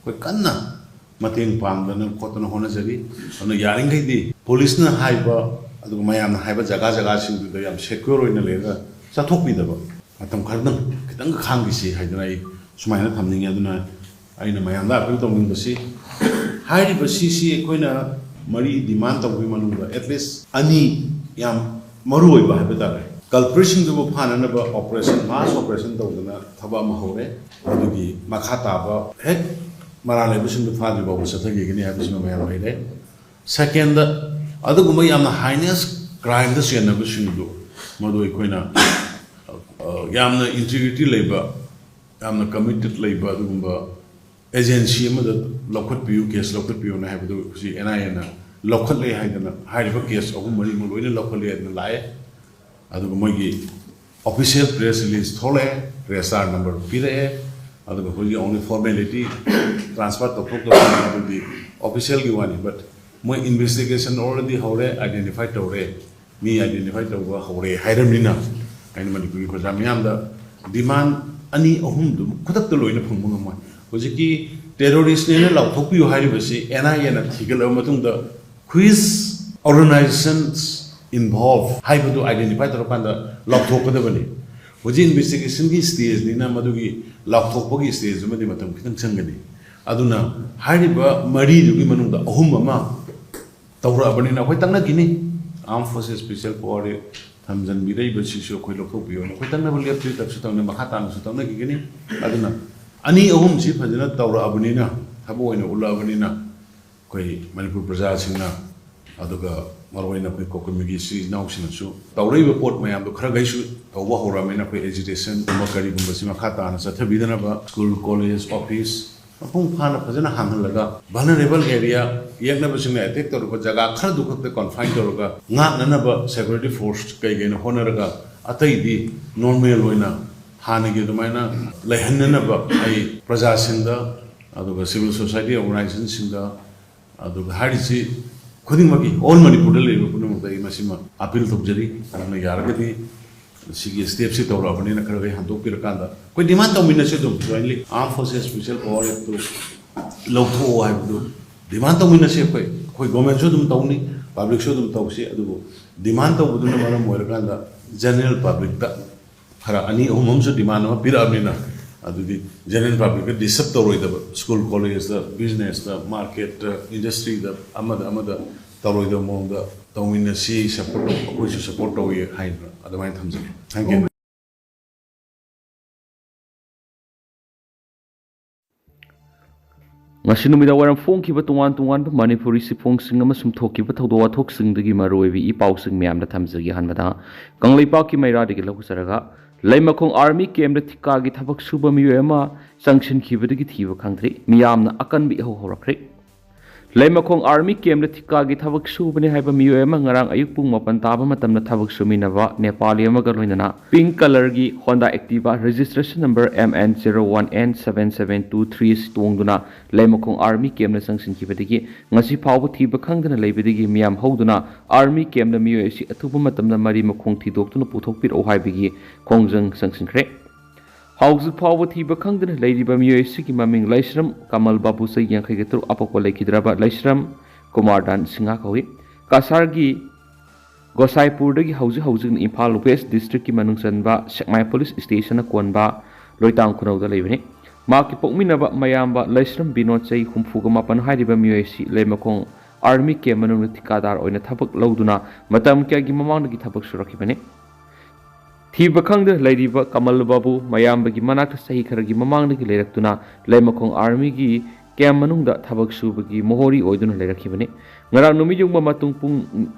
ꯑꯩꯈꯣꯏ ꯀꯟꯅ ꯃꯇꯦꯡ ꯄꯥꯡꯗꯅ ꯈꯣꯠꯇꯅ ꯍꯣꯠꯅꯖꯔꯤ꯫ ꯑꯗꯨꯅ ꯌꯥꯔꯤꯈꯩꯗꯤ ꯄꯨꯂꯤꯁꯅ ꯍꯥꯏꯕ, ꯑꯗꯨꯒ ꯃꯌꯥꯝꯅ ꯍꯥꯏꯕ ꯖꯒꯥ ꯖꯒꯥꯁꯤꯡꯗꯨꯗ ꯌꯥꯝ ꯁꯦꯀ꯭ꯌꯣꯔ ꯑꯣꯏꯅ ꯂꯩꯔꯒ ꯆꯠꯊꯣꯛꯄꯤꯗꯕ, ꯃꯇꯝ ꯈꯔꯗꯪ ꯈꯤꯇꯪ ꯈꯥꯡꯈꯤꯁꯤ ꯍꯥꯏꯗꯅ ꯑꯩ ꯁꯨꯃꯥꯏꯅ ꯊꯝꯅꯤꯡꯉꯤ꯫ ꯑꯗꯨꯅ ꯑꯩꯅ ꯃꯌꯥꯝꯗ ꯑꯄꯤꯜ ꯇꯧꯅꯤꯡꯕꯁꯤ, ꯍꯥꯏꯔꯤꯕ ꯁꯤꯁꯤ ꯑꯩꯈꯣꯏꯅ ꯃꯔꯤ ꯗꯤꯃꯥꯟ ꯇꯧꯕꯒꯤ ꯃꯅꯨꯡꯗ ꯑꯦꯠꯂꯤꯁ ꯑꯅꯤ ꯌꯥꯝ ꯃꯔꯨ ꯑꯣꯏꯕ ꯍꯥꯏꯕ ꯇꯥꯔꯦ, ꯀꯜꯄ꯭ꯔꯤꯠꯁꯤꯡꯗꯨꯕꯨ ꯐꯥꯅꯅꯕ ꯑꯣꯄꯔꯦꯁꯟ, ꯃꯥꯁ ꯑꯣꯄꯔꯦꯁꯟ ꯇꯧꯗꯅ ꯊꯕꯛ ꯑꯃ ꯍꯧꯔꯦ꯫ ꯑꯗꯨꯒꯤ ꯃꯈꯥ ꯇꯥꯕ ꯍꯦꯛ ꯃꯔꯥꯜ ꯂꯩꯕꯁꯤꯡꯗꯨ ꯐꯥꯗ꯭ꯔꯤ ꯐꯥꯎꯕ ꯆꯠꯊꯈꯤꯒꯅꯤ ꯍꯥꯏꯕꯁꯤꯃ ꯃꯌꯥꯝ ꯂꯩꯔꯦ꯫ ꯁꯦꯀꯦꯟꯗ, ꯑꯗꯨꯒꯨꯝꯕ ꯌꯥꯝꯅ ꯍꯥꯏꯅꯦꯁ ꯀ꯭ꯔꯥꯏꯝꯗ ꯆꯦꯟꯅꯕꯁꯤꯡꯗꯨ, ꯃꯗꯨ ꯑꯩꯈꯣꯏꯅ, ꯑ, ꯌꯥꯝꯅ ꯏꯟꯇꯤꯒ꯭ꯔꯤꯇꯤ ꯂꯩꯕ, ꯌꯥꯝꯅ ꯀꯃꯤꯇꯦꯠ ꯂꯩꯕ ꯑꯗꯨꯒꯨꯝꯕ ꯑꯦꯖꯦꯟꯁꯤ ꯑꯃꯗ ꯂꯧꯈꯠꯄꯤꯌꯨ, ꯀꯦꯁ ꯂꯧꯈꯠꯄꯤꯌꯨꯅ ꯍꯥꯏꯕꯗꯨ ꯍꯧꯖꯤꯛ ꯑꯦꯟ ꯑꯥꯏ ꯑꯦꯅ ꯂꯧꯈꯠꯂꯦ ꯍꯥꯏꯗꯅ, ꯍꯥꯏꯔꯤꯕ ꯀꯦꯁ ꯑꯍꯨꯝ ꯃꯔꯤꯃꯛ ꯂꯣꯏꯅ ꯂꯧꯈꯠꯂꯦ ꯍꯥꯏꯗꯅ ꯂꯥꯛꯑꯦ꯫ ꯑꯗꯨꯒ ꯃꯣꯏꯒꯤ ꯑꯣꯐꯤꯁꯤꯌꯦꯜ ꯄ꯭ꯔꯦꯁ ꯔꯤꯂꯤꯖ ꯊꯣꯛꯂꯛꯑꯦ, ꯔꯦꯖꯤꯁꯇꯥꯔ ꯅꯝꯕꯔ ꯄꯤꯔꯛꯑꯦ, ꯑꯗꯨꯒ ꯍꯧꯖꯤꯛ ꯑꯣꯟꯂꯤ ꯐꯣꯔꯃꯦꯂꯤꯇꯤ, ꯇ꯭ꯔꯥꯟꯁꯐꯔ ꯇꯧꯊꯣꯛ ꯇꯧꯁꯤꯟ ꯑꯗꯨꯗꯤ ꯑꯣꯐꯤꯁꯤꯌꯦꯜꯒꯤ ꯋꯥꯅꯤ꯫ ꯕꯠ ꯃꯣꯏ ꯏꯟꯚꯦꯁꯇꯤꯒꯦꯁꯟ ꯑꯣꯜꯔꯦꯗꯤ ꯍꯧꯔꯦ, ꯑꯥꯏꯗꯦꯟꯇꯤꯐꯥꯏ ꯇꯧꯔꯦ, ꯃꯤ ꯑꯥꯏꯗꯦꯟꯇꯤꯐꯥꯏ ꯇꯧꯕ ꯍꯧꯔꯦ ꯍꯥꯏꯔꯕꯅꯤꯅ, ꯑꯩꯅ ꯃꯅꯤꯄꯨꯔꯒꯤ ꯄ꯭ꯔꯖꯥ ꯃꯤꯌꯥꯝꯗ ꯗꯤꯃꯥꯟ ꯑꯅꯤ ꯑꯍꯨꯝꯗꯨ ꯈꯨꯗꯛꯇ ꯂꯣꯏꯅ ꯐꯪꯕ ꯉꯝꯃꯣꯏ꯫ ꯍꯧꯖꯤꯛꯀꯤ ꯇꯦꯔꯣꯔꯤꯁꯅꯦꯅ ꯂꯥꯎꯊꯣꯛꯄꯤꯌꯨ ꯍꯥꯏꯔꯤꯕꯁꯤ ꯑꯦꯟ ꯑꯥꯏ ꯑꯦꯅ ꯊꯤꯒꯠꯂꯕ ꯃꯇꯨꯡꯗ which organizations involved ꯍꯥꯏꯕꯗꯨ ꯑꯥꯏꯗꯦꯟꯇꯤꯐꯥꯏ ꯇꯧꯔꯀꯥꯟꯗ ꯂꯥꯎꯊꯣꯛꯀꯗꯕꯅꯤ꯫ ꯍꯧꯖꯤꯛ ꯏꯟꯚꯦꯁꯇꯤꯒꯦꯁꯟꯒꯤ ꯁ꯭ꯇꯦꯖꯅꯤꯅ ꯃꯗꯨꯒꯤ ꯂꯥꯎꯊꯣꯛꯄꯒꯤ ꯁ꯭ꯇꯦꯖ ꯑꯃꯗꯤ ꯃꯇꯝ ꯈꯤꯇꯪ ꯆꯪꯒꯅꯤ꯫ ꯑꯗꯨꯅ ꯍꯥꯏꯔꯤꯕ ꯃꯔꯤꯗꯨꯒꯤ ꯃꯅꯨꯡꯗ ꯑꯍꯨꯝ ꯑꯃ ꯇꯧꯔꯛꯑꯕꯅꯤꯅ ꯑꯩꯈꯣꯏ ꯇꯛꯅꯈꯤꯅꯤ꯫ ꯑꯥꯔꯝ ꯐꯣꯔꯁꯦꯁ ꯁ꯭ꯄꯦꯁꯦꯜ ꯄꯥꯋꯔ ꯊꯝꯖꯤꯟꯕꯤꯔꯛꯏꯕꯁꯤꯁꯨ ꯑꯩꯈꯣꯏ ꯂꯧꯊꯣꯛꯄꯤꯌꯣꯅ ꯑꯩꯈꯣꯏ ꯇꯛꯅꯕ ꯂꯦꯞꯇ꯭ꯔꯤ, ꯇꯛꯁꯨ ꯇꯛꯅ, ꯃꯈꯥ ꯇꯥꯅꯁꯨ ꯇꯛꯅꯈꯤꯒꯅꯤ꯫ ꯑꯗꯨꯅ ꯑꯅꯤ ꯑꯍꯨꯝꯁꯤ ꯐꯖꯅ ꯇꯧꯔꯛꯑꯕꯅꯤꯅ, ꯊꯕꯛ ꯑꯣꯏꯅ ꯎꯠꯂꯛꯑꯕꯅꯤꯅ, ꯑꯩꯈꯣꯏ ꯃꯅꯤꯄꯨꯔ ꯄ꯭ꯔꯖꯥꯁꯤꯡꯅ, ꯑꯗꯨꯒ ꯃꯔꯨꯑꯣꯏꯅ ꯑꯩꯈꯣꯏ ꯀꯣꯀꯨꯃꯤꯒꯤ ꯏꯆꯤꯜ ꯏꯅꯥꯎꯁꯤꯡꯅꯁꯨ ꯇꯧꯔꯛꯏꯕ ꯄꯣꯠ ꯃꯌꯥꯝꯗꯣ ꯈꯔ ꯈꯩꯁꯨ ꯇꯧꯕ ꯍꯧꯔꯕꯅꯤꯅ, ꯑꯩꯈꯣꯏ ꯑꯦꯖꯤꯇꯦꯁꯟꯒꯨꯝꯕ ꯀꯔꯤꯒꯨꯝꯕꯁꯤ ꯃꯈꯥ ꯇꯥꯅ ꯆꯠꯊꯕꯤꯗꯅꯕ ꯁ꯭ꯀꯨꯜ, ꯀꯣꯂꯦꯖ, ꯑꯣꯐꯤꯁ ꯃꯄꯨꯡ ꯐꯥꯅ ꯐꯖꯅ ꯍꯥꯡꯍꯜꯂꯒ, ꯚꯜꯅꯔꯦꯕꯜ ꯑꯦꯔꯤꯌꯥ, ꯌꯦꯛꯅꯕꯁꯤꯡꯅ ꯑꯦꯇꯦꯛ ꯇꯧꯔꯛꯄ ꯖꯒꯥ ꯈꯔꯗꯨ ꯈꯛꯇ ꯀꯣꯟꯐꯥꯏꯟ ꯇꯧꯔꯒ ꯉꯥꯛꯅꯅꯕ ꯁꯦꯀ꯭ꯌꯨꯔꯤꯇꯤ ꯐꯣꯔꯁ ꯀꯩꯀꯩꯅ ꯍꯣꯠꯅꯔꯒ, ꯑꯇꯩꯗꯤ ꯅꯣꯔꯃꯦꯜ ꯑꯣꯏꯅ ꯍꯥꯟꯅꯒꯤ ꯑꯗꯨꯃꯥꯏꯅ ꯂꯩꯍꯟꯅꯅꯕ ꯑꯩ ꯄ꯭ꯔꯖꯥꯁꯤꯡꯗ, ꯑꯗꯨꯒ ꯁꯤꯚꯤꯜ ꯁꯣꯁꯥꯏꯇꯤ ꯑꯣꯔꯒꯅꯥꯏꯖꯦꯁꯟꯁꯤꯡꯗ, ꯑꯗꯨꯒ ꯍꯥꯏꯔꯤꯁꯤ ꯈꯨꯗꯤꯡꯃꯛꯀꯤ, ꯑꯣꯜ ꯃꯅꯤꯄꯨꯔꯗ ꯂꯩꯔꯤꯕ ꯄꯨꯝꯅꯃꯛꯇ ꯑꯩ ꯃꯁꯤꯃ ꯑꯄꯤꯜ ꯇꯧꯖꯔꯤ꯫ ꯑꯗꯨꯅ ꯌꯥꯔꯒꯗꯤ ꯁꯤꯒꯤ ꯁ꯭ꯇꯦꯞꯁꯤ ꯇꯧꯔꯛꯑꯕꯅꯤꯅ ꯈꯔ ꯈꯔ ꯍꯟꯗꯣꯛꯄꯤꯔꯀꯥꯟꯗ ꯑꯩꯈꯣꯏ ꯗꯤꯃꯥꯟ ꯇꯧꯃꯤꯟꯅꯁꯤ ꯑꯗꯨꯝ ꯖꯣꯏꯟꯂꯤ꯫ ꯑꯥꯔꯝ ꯐꯣꯔꯁꯦꯁ ꯁ꯭ꯄꯦꯁꯦꯜ ꯄꯥꯋꯔ ꯑꯦꯛꯇꯨ ꯂꯧꯊꯣꯛꯑꯣ ꯍꯥꯏꯕꯗꯨ ꯗꯤꯃꯥꯟ ꯇꯧꯃꯤꯟꯅꯁꯤ꯫ ꯑꯩꯈꯣꯏ, ꯑꯩꯈꯣꯏ ꯒꯣꯔꯃꯦꯟꯁꯨ ꯑꯗꯨꯝ ꯇꯧꯅꯤ, ꯄꯕ꯭ꯂꯤꯛꯁꯨ ꯑꯗꯨꯝ ꯇꯧꯁꯤ, ꯑꯗꯨꯕꯨ ꯗꯤꯃꯥꯟ ꯇꯧꯕꯗꯨꯅ ꯃꯔꯝ ꯑꯣꯏꯔꯀꯥꯟꯗ ꯖꯦꯅꯔꯦꯜ ꯄꯕ꯭ꯂꯤꯛꯇ ꯈꯔ ꯑꯅꯤ ꯑꯍꯨꯝ ꯑꯃꯁꯨ ꯗꯤꯃꯥꯟ ꯑꯃ ꯄꯤꯔꯛꯑꯕꯅꯤꯅ, ꯑꯗꯨꯗꯤ ꯖꯦꯅꯔꯦꯜ ꯄꯕ꯭ꯂꯤꯛꯇ ꯗꯤꯁꯇꯔꯕ ꯇꯧꯔꯣꯏꯗꯕ, ꯁ꯭ꯀꯨꯜ, ꯀꯣꯂꯦꯖꯇ, ꯕꯤꯖꯤꯅꯦꯁꯇ, ꯃꯥꯔꯀꯦꯠꯇ, ꯏꯟꯗꯁꯇ꯭ꯔꯤꯗ, ꯑꯃꯗ ꯑꯃꯗ ꯇꯧꯔꯣꯏꯗꯕ ꯃꯑꯣꯡꯗ ꯇꯧꯃꯤꯟꯅꯁꯤ, ꯁꯄꯣꯔꯠ ꯇꯧ, ꯑꯩꯈꯣꯏꯁꯨ ꯁꯄꯣꯔꯠ ꯇꯧꯏ ꯍꯥꯏꯅ ꯑꯗꯨꯃꯥꯏꯅ ꯊꯝꯖꯒꯦ꯫ Thank you. ꯉꯁꯤ ꯅꯨꯃꯤꯗꯥꯡ ꯋꯥꯏꯔꯝ ꯐꯣꯡꯈꯤꯕ ꯇꯣꯉꯥꯟ ꯇꯣꯉꯥꯟꯕ ꯃꯅꯤꯄꯨꯔꯤ ꯆꯦꯐꯣꯡꯁꯤꯡ ꯑꯃꯁꯨꯡ ꯊꯣꯛꯈꯤꯕ ꯊꯧꯗꯣꯛ ꯋꯥꯊꯣꯛꯁꯤꯡꯗꯒꯤ ꯃꯔꯨꯑꯣꯏꯕ ꯏ ꯄꯥꯎꯁꯤꯡ ꯃꯌꯥꯝꯗ ꯊꯝꯖꯒꯦ꯫ ꯑꯍꯥꯟꯕꯗ ꯀꯪꯂꯩꯄꯥꯛꯀꯤ ꯃꯩꯔꯥꯗꯒꯤ ꯂꯧꯖꯔꯒ, ꯂꯩꯃꯈꯣꯡ ꯑꯥꯔꯃꯤ ꯀꯦꯝꯗ ꯊꯤꯀꯥꯒꯤ ꯊꯕꯛ ꯁꯨꯕ ꯃꯤꯑꯣꯏ ꯑꯃ ꯆꯪꯁꯤꯟꯈꯤꯕꯗꯒꯤ ꯊꯤꯕ ꯈꯪꯗ꯭ꯔꯤ꯫ ꯃꯤꯌꯥꯝꯅ ꯑꯀꯟꯕ ꯏꯍꯧ ꯍꯧꯔꯛꯈ꯭ꯔꯦ꯫ ꯂꯩꯃꯈꯣꯡ ꯑꯥꯔꯃꯤ ꯀꯦꯝꯗ ꯊꯤꯀꯥꯒꯤ ꯊꯕꯛ ꯁꯨꯕꯅꯤ ꯍꯥꯏꯕ ꯃꯤꯑꯣꯏ ꯑꯃ ꯉꯔꯥꯡ ꯑꯌꯨꯛ ꯄꯨꯡ ꯃꯥꯄꯟ ꯇꯥꯕ ꯃꯇꯝꯗ ꯊꯕꯛ ꯁꯨꯃꯤꯟꯅꯕ ꯅꯦꯄꯥꯂꯤ ꯑꯃꯒ ꯂꯣꯏꯅꯅ ꯄꯤꯡꯛ ꯀꯂꯔꯒꯤ Honda Activa registration number M N zero one N seven seven two three ꯑꯁꯤ ꯇꯣꯡꯗꯨꯅ ꯂꯩꯃꯈꯣꯡ ꯑꯥꯔꯃꯤ ꯀꯦꯝꯗ ꯆꯪꯁꯤꯟꯈꯤꯕꯗꯒꯤ ꯉꯁꯤ ꯐꯥꯎꯕ ꯊꯤꯕ ꯈꯪꯗꯅ ꯂꯩꯕꯗꯒꯤ ꯃꯤꯌꯥꯝ ꯍꯧꯗꯨꯅ ꯑꯥꯔꯃꯤ ꯀꯦꯝꯗ ꯃꯤꯑꯣꯏ ꯑꯁꯤ ꯑꯊꯨꯕ ꯃꯇꯝꯗ ꯃꯔꯤ ꯃꯈꯣꯡ ꯊꯤꯗꯣꯛꯇꯨꯅ ꯄꯨꯊꯣꯛꯄꯤꯔꯛꯎ ꯍꯥꯏꯕꯒꯤ ꯈꯣꯡꯖꯪ ꯆꯪꯁꯤꯟꯈ꯭ꯔꯦ꯫ ꯍꯧꯖꯤꯛ ꯐꯥꯎꯕ ꯊꯤꯕ ꯈꯪꯗꯅ ꯂꯩꯔꯤꯕ ꯃꯤꯑꯣꯏ ꯑꯁꯤꯒꯤ ꯃꯃꯤꯡ ꯂꯩꯁ꯭ꯔꯝ ꯀꯃꯜ ꯕꯥꯕꯨ, ꯆꯍꯤ ꯌꯥꯡꯈꯩꯒ ꯇꯔꯨꯛ, ꯑꯄꯣꯛꯄ ꯂꯩꯈꯤꯗ꯭ꯔꯕ ꯂꯩꯁ꯭ꯔꯝ ꯀꯨꯃꯥꯔ ꯗꯥꯟ ꯁꯤꯡꯍ ꯀꯧꯏ꯫ ꯀꯁꯥꯔꯒꯤ ꯒꯣꯁꯥꯏꯄꯨꯔꯗꯒꯤ ꯍꯧꯖꯤꯛ ꯍꯧꯖꯤꯛꯅ ꯏꯝꯐꯥꯜ ꯋꯦꯁ ꯗꯤꯁꯇ꯭ꯔꯤꯛꯀꯤ ꯃꯅꯨꯡ ꯆꯟꯕ ꯁꯦꯛꯃꯥꯏ ꯄꯨꯂꯤꯁ ꯁ꯭ꯇꯦꯁꯟꯅ ꯀꯣꯟꯕ ꯂꯣꯏꯇꯥꯡ ꯈꯨꯅꯧꯗ ꯂꯩꯕꯅꯤ꯫ ꯃꯍꯥꯛꯀꯤ ꯄꯣꯛꯃꯤꯟꯅꯕ ꯃꯌꯥꯝꯕ ꯂꯩꯁ꯭ꯔꯝ ꯕꯤꯅꯣꯗ, ꯆꯍꯤ ꯍꯨꯝꯐꯨꯒ ꯃꯥꯄꯟ ꯍꯥꯏꯔꯤꯕ ꯃꯤꯑꯣꯏ ꯑꯁꯤ ꯂꯩꯃꯈꯣꯡ ꯑꯥꯔꯃꯤ ꯀꯦꯝ ꯃꯅꯨꯡꯗ ꯊꯤꯀꯥꯗꯥꯔ ꯑꯣꯏꯅ ꯊꯕꯛ ꯂꯧꯗꯨꯅ ꯃꯇꯝ ꯀꯌꯥꯒꯤ ꯃꯃꯥꯡꯗꯒꯤ ꯊꯕꯛ ꯁꯨꯔꯛꯈꯤꯕꯅꯤ꯫ ꯊꯤꯕ ꯈꯪꯗꯅ ꯂꯩꯔꯤꯕ ꯀꯃꯜ ꯕꯥꯕꯨ ꯃꯌꯥꯝꯕꯒꯤ ꯃꯅꯥꯛꯇ ꯆꯍꯤ ꯈꯔꯒꯤ ꯃꯃꯥꯡꯗꯒꯤ ꯂꯩꯔꯛꯇꯨꯅ ꯂꯩꯃꯈꯣꯡ ꯑꯥꯔꯃꯤꯒꯤ ꯀꯦꯝ ꯃꯅꯨꯡꯗ ꯊꯕꯛ ꯁꯨꯕꯒꯤ ꯃꯣꯍꯣꯔꯤ ꯑꯣꯏꯗꯨꯅ ꯂꯩꯔꯛꯈꯤꯕꯅꯤ꯫ ꯉꯔꯥꯡ ꯅꯨꯃꯤꯠ ꯌꯨꯡꯕ ꯃꯇꯨꯡ ꯄꯨꯡ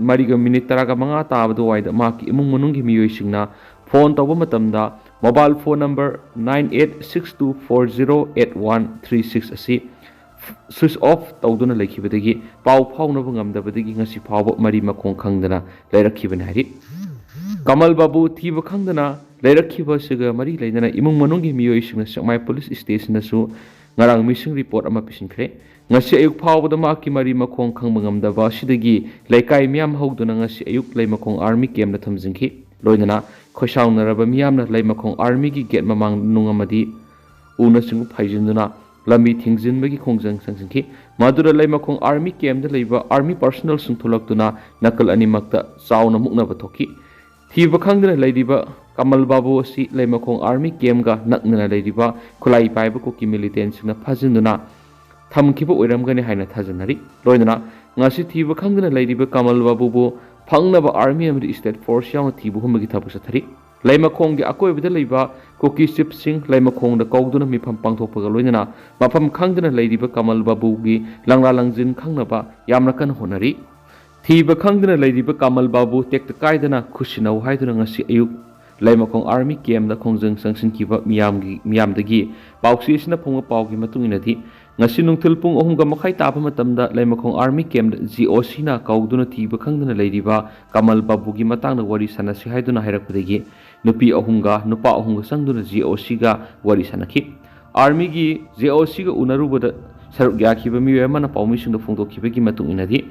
ꯃꯔꯤꯒ ꯃꯤꯅꯤꯠ ꯇꯔꯥꯒ ꯃꯉꯥ ꯇꯥꯕ ꯑꯗꯨꯋꯥꯏꯗ ꯃꯍꯥꯛꯀꯤ ꯏꯃꯨꯡ ꯃꯅꯨꯡꯒꯤ ꯃꯤꯑꯣꯏꯁꯤꯡꯅ ꯐꯣꯟ ꯇꯧꯕ ꯃꯇꯝꯗ mobile phone number nine eight six two four zero eight one three six ꯑꯁꯤ ꯁ꯭ꯋꯤꯆ ꯑꯣꯐ ꯇꯧꯗꯨꯅ ꯂꯩꯈꯤꯕꯗꯒꯤ ꯄꯥꯎ ꯐꯥꯎꯅꯕ ꯉꯝꯗꯕꯗꯒꯤ ꯉꯁꯤ ꯐꯥꯎꯕ ꯃꯔꯤ ꯃꯈꯣꯡ ꯈꯪꯗꯅ ꯂꯩꯔꯛꯈꯤꯕꯅꯤ ꯍꯥꯏꯔꯤ꯫ ꯀꯃꯜ ꯕꯥꯕꯨ ꯊꯤꯕ ꯈꯪꯗꯅ ꯂꯩꯔꯛꯈꯤꯕ ꯑꯁꯤꯒ ꯃꯔꯤ ꯂꯩꯅꯅ ꯏꯃꯨꯡ ꯃꯅꯨꯡꯒꯤ ꯃꯤꯑꯣꯏꯁꯤꯡꯅ ꯁꯦꯛꯃꯥꯏ ꯄꯨꯂꯤꯁ ꯁ꯭ꯇꯦꯁꯟꯗꯁꯨ ꯉꯔꯥꯡ ꯃꯤꯁꯤꯡ ꯔꯤꯄꯣꯔꯠ ꯑꯃ ꯄꯤꯁꯤꯟꯈ꯭ꯔꯦ꯫ ꯉꯁꯤ ꯑꯌꯨꯛ ꯐꯥꯎꯕꯗ ꯃꯍꯥꯛꯀꯤ ꯃꯔꯤ ꯃꯈꯣꯡ ꯈꯪꯕ ꯉꯝꯗꯕ ꯑꯁꯤꯗꯒꯤ ꯂꯩꯀꯥꯏ ꯃꯤꯌꯥꯝ ꯍꯧꯗꯨꯅ ꯉꯁꯤ ꯑꯌꯨꯛ ꯂꯩꯃꯈꯣꯡ ꯑꯥꯔꯃꯤ ꯀꯦꯝꯗ ꯊꯝꯖꯤꯟꯈꯤ꯫ ꯂꯣꯏꯅꯅ ꯈꯣꯏꯁꯥꯎꯅꯔꯕ ꯃꯤꯌꯥꯝꯅ ꯂꯩꯃꯈꯣꯡ ꯑꯥꯔꯃꯤꯒꯤ ꯒꯦꯠ ꯃꯃꯥꯡꯗ ꯅꯨꯡ ꯑꯃꯗꯤ ꯎꯅꯆꯤꯡꯕ ꯐꯩꯖꯤꯟꯗꯨꯅ ꯂꯝꯕꯤ ꯊꯤꯡꯖꯤꯟꯕꯒꯤ ꯈꯣꯡꯖꯪ ꯆꯪꯁꯤꯟꯈꯤ꯫ ꯃꯗꯨꯗ ꯂꯩꯃꯈꯣꯡ ꯑꯥꯔꯃꯤ ꯀꯦꯝꯗ ꯂꯩꯕ ꯑꯥꯔꯃꯤ ꯄꯔꯁꯣꯅꯦꯜꯁꯤꯡ ꯊꯣꯛꯂꯛꯇꯨꯅ ꯅꯥꯀꯜ ꯑꯅꯤꯃꯛꯇ ꯆꯥꯎꯅ ꯃꯨꯛꯅꯕ ꯊꯣꯛꯈꯤ꯫ ꯊꯤꯕ ꯈꯪꯗꯅ ꯂꯩꯔꯤꯕ ꯀꯃꯜ ꯕꯥꯕꯨ ꯑꯁꯤ ꯂꯩꯃꯈꯣꯡ ꯑꯥꯔꯃꯤ ꯀꯦꯝꯒ ꯅꯛꯅꯅ ꯂꯩꯔꯤꯕ ꯈꯨꯠꯂꯥꯏ ꯄꯥꯏꯕ ꯀꯨꯀꯤ ꯃꯤꯂꯤꯇꯦꯟꯁꯤꯡꯅ ꯐꯥꯖꯤꯟꯗꯨꯅ ꯊꯝꯈꯤꯕ ꯑꯣꯏꯔꯝꯒꯅꯤ ꯍꯥꯏꯅ ꯊꯥꯖꯅꯔꯤ꯫ ꯂꯣꯏꯅꯅ ꯉꯁꯤ ꯊꯤꯕ ꯈꯪꯗꯅ ꯂꯩꯔꯤꯕ ꯀꯃꯜ ꯕꯥꯕꯨꯕꯨ ꯐꯪꯅꯕ ꯑꯥꯔꯃꯤ ꯑꯃꯗꯤ ꯁ꯭ꯇꯦꯠ ꯐꯣꯔꯁ ꯌꯥꯎꯅ ꯊꯤꯕ ꯍꯨꯝꯕꯒꯤ ꯊꯕꯛ ꯆꯠꯊꯔꯤ꯫ ꯂꯩꯃꯈꯣꯡꯒꯤ ꯑꯀꯣꯏꯕꯗ ꯂꯩꯕ ꯀꯨꯀꯤ ꯆꯤꯞꯁꯤꯡ ꯂꯩꯃꯈꯣꯡꯗ ꯀꯧꯗꯨꯅ ꯃꯤꯐꯝ ꯄꯥꯡꯊꯣꯛꯄꯒ ꯂꯣꯏꯅꯅ ꯃꯐꯝ ꯈꯪꯗꯅ ꯂꯩꯔꯤꯕ ꯀꯃꯜ ꯕꯥꯕꯨꯒꯤ ꯂꯪꯂꯥ ꯂꯪꯖꯤꯟ ꯈꯪꯅꯕ ꯌꯥꯝꯅ ꯀꯟꯅ ꯍꯣꯠꯅꯔꯤ꯫ ꯊꯤꯕ ꯈꯪꯗꯅ ꯂꯩꯔꯤꯕ ꯀꯃꯜ ꯕꯥꯕꯨ ꯇꯦꯛꯇ ꯀꯥꯏꯗꯅ ꯈꯨꯠꯁꯤꯟꯅꯧ ꯍꯥꯏꯗꯨꯅ ꯉꯁꯤ ꯑꯌꯨꯛ ꯂꯩꯃꯈꯣꯡ ꯑꯥꯔꯃꯤ ꯀꯦꯝꯗ ꯈꯣꯡꯖꯪ ꯆꯪꯁꯤꯟꯈꯤꯕ ꯃꯤꯌꯥꯝꯒꯤ, ꯃꯤꯌꯥꯝꯗꯒꯤ ꯄꯥꯎꯆꯦꯁꯤꯅ ꯐꯪꯕ ꯄꯥꯎꯒꯤ ꯃꯇꯨꯡ ꯏꯟꯅꯗꯤ, ꯉꯁꯤ ꯅꯨꯡꯊꯤꯜ ꯄꯨꯡ ꯑꯍꯨꯝꯒ ꯃꯈꯥꯏ ꯇꯥꯕ ꯃꯇꯝꯗ ꯂꯩꯃꯈꯣꯡ ꯑꯥꯔꯃꯤ ꯀꯦꯝꯗ ꯖꯤ ꯑꯣ ꯁꯤꯅ ꯀꯧꯗꯨꯅ ꯊꯤꯕ ꯈꯪꯗꯅ ꯂꯩꯔꯤꯕ ꯀꯃꯜ ꯕꯥꯕꯨꯒꯤ ꯃꯇꯥꯡꯗ ꯋꯥꯔꯤ ꯁꯥꯟꯅꯁꯤ ꯍꯥꯏꯗꯨꯅ ꯍꯥꯏꯔꯛꯄꯗꯒꯤ ꯅꯨꯄꯤ ꯑꯍꯨꯝꯒ ꯅꯨꯄꯥ ꯑꯍꯨꯝꯒ ꯆꯪꯗꯨꯅ ꯖꯤ ꯑꯣ ꯁꯤꯒ ꯋꯥꯔꯤ ꯁꯥꯟꯅꯈꯤ꯫ ꯑꯥꯔꯃꯤꯒꯤ ꯖꯤ ꯑꯣ ꯁꯤꯒ ꯎꯅꯔꯨꯕꯗ ꯁꯔꯨꯛ ꯌꯥꯈꯤꯕ ꯃꯤꯑꯣꯏ ꯑꯃꯅ ꯄꯥꯎꯃꯤꯁꯤꯡꯗ ꯐꯣꯡꯗꯣꯛꯈꯤꯕꯒꯤ ꯃꯇꯨꯡ ꯏꯟꯅꯗꯤ,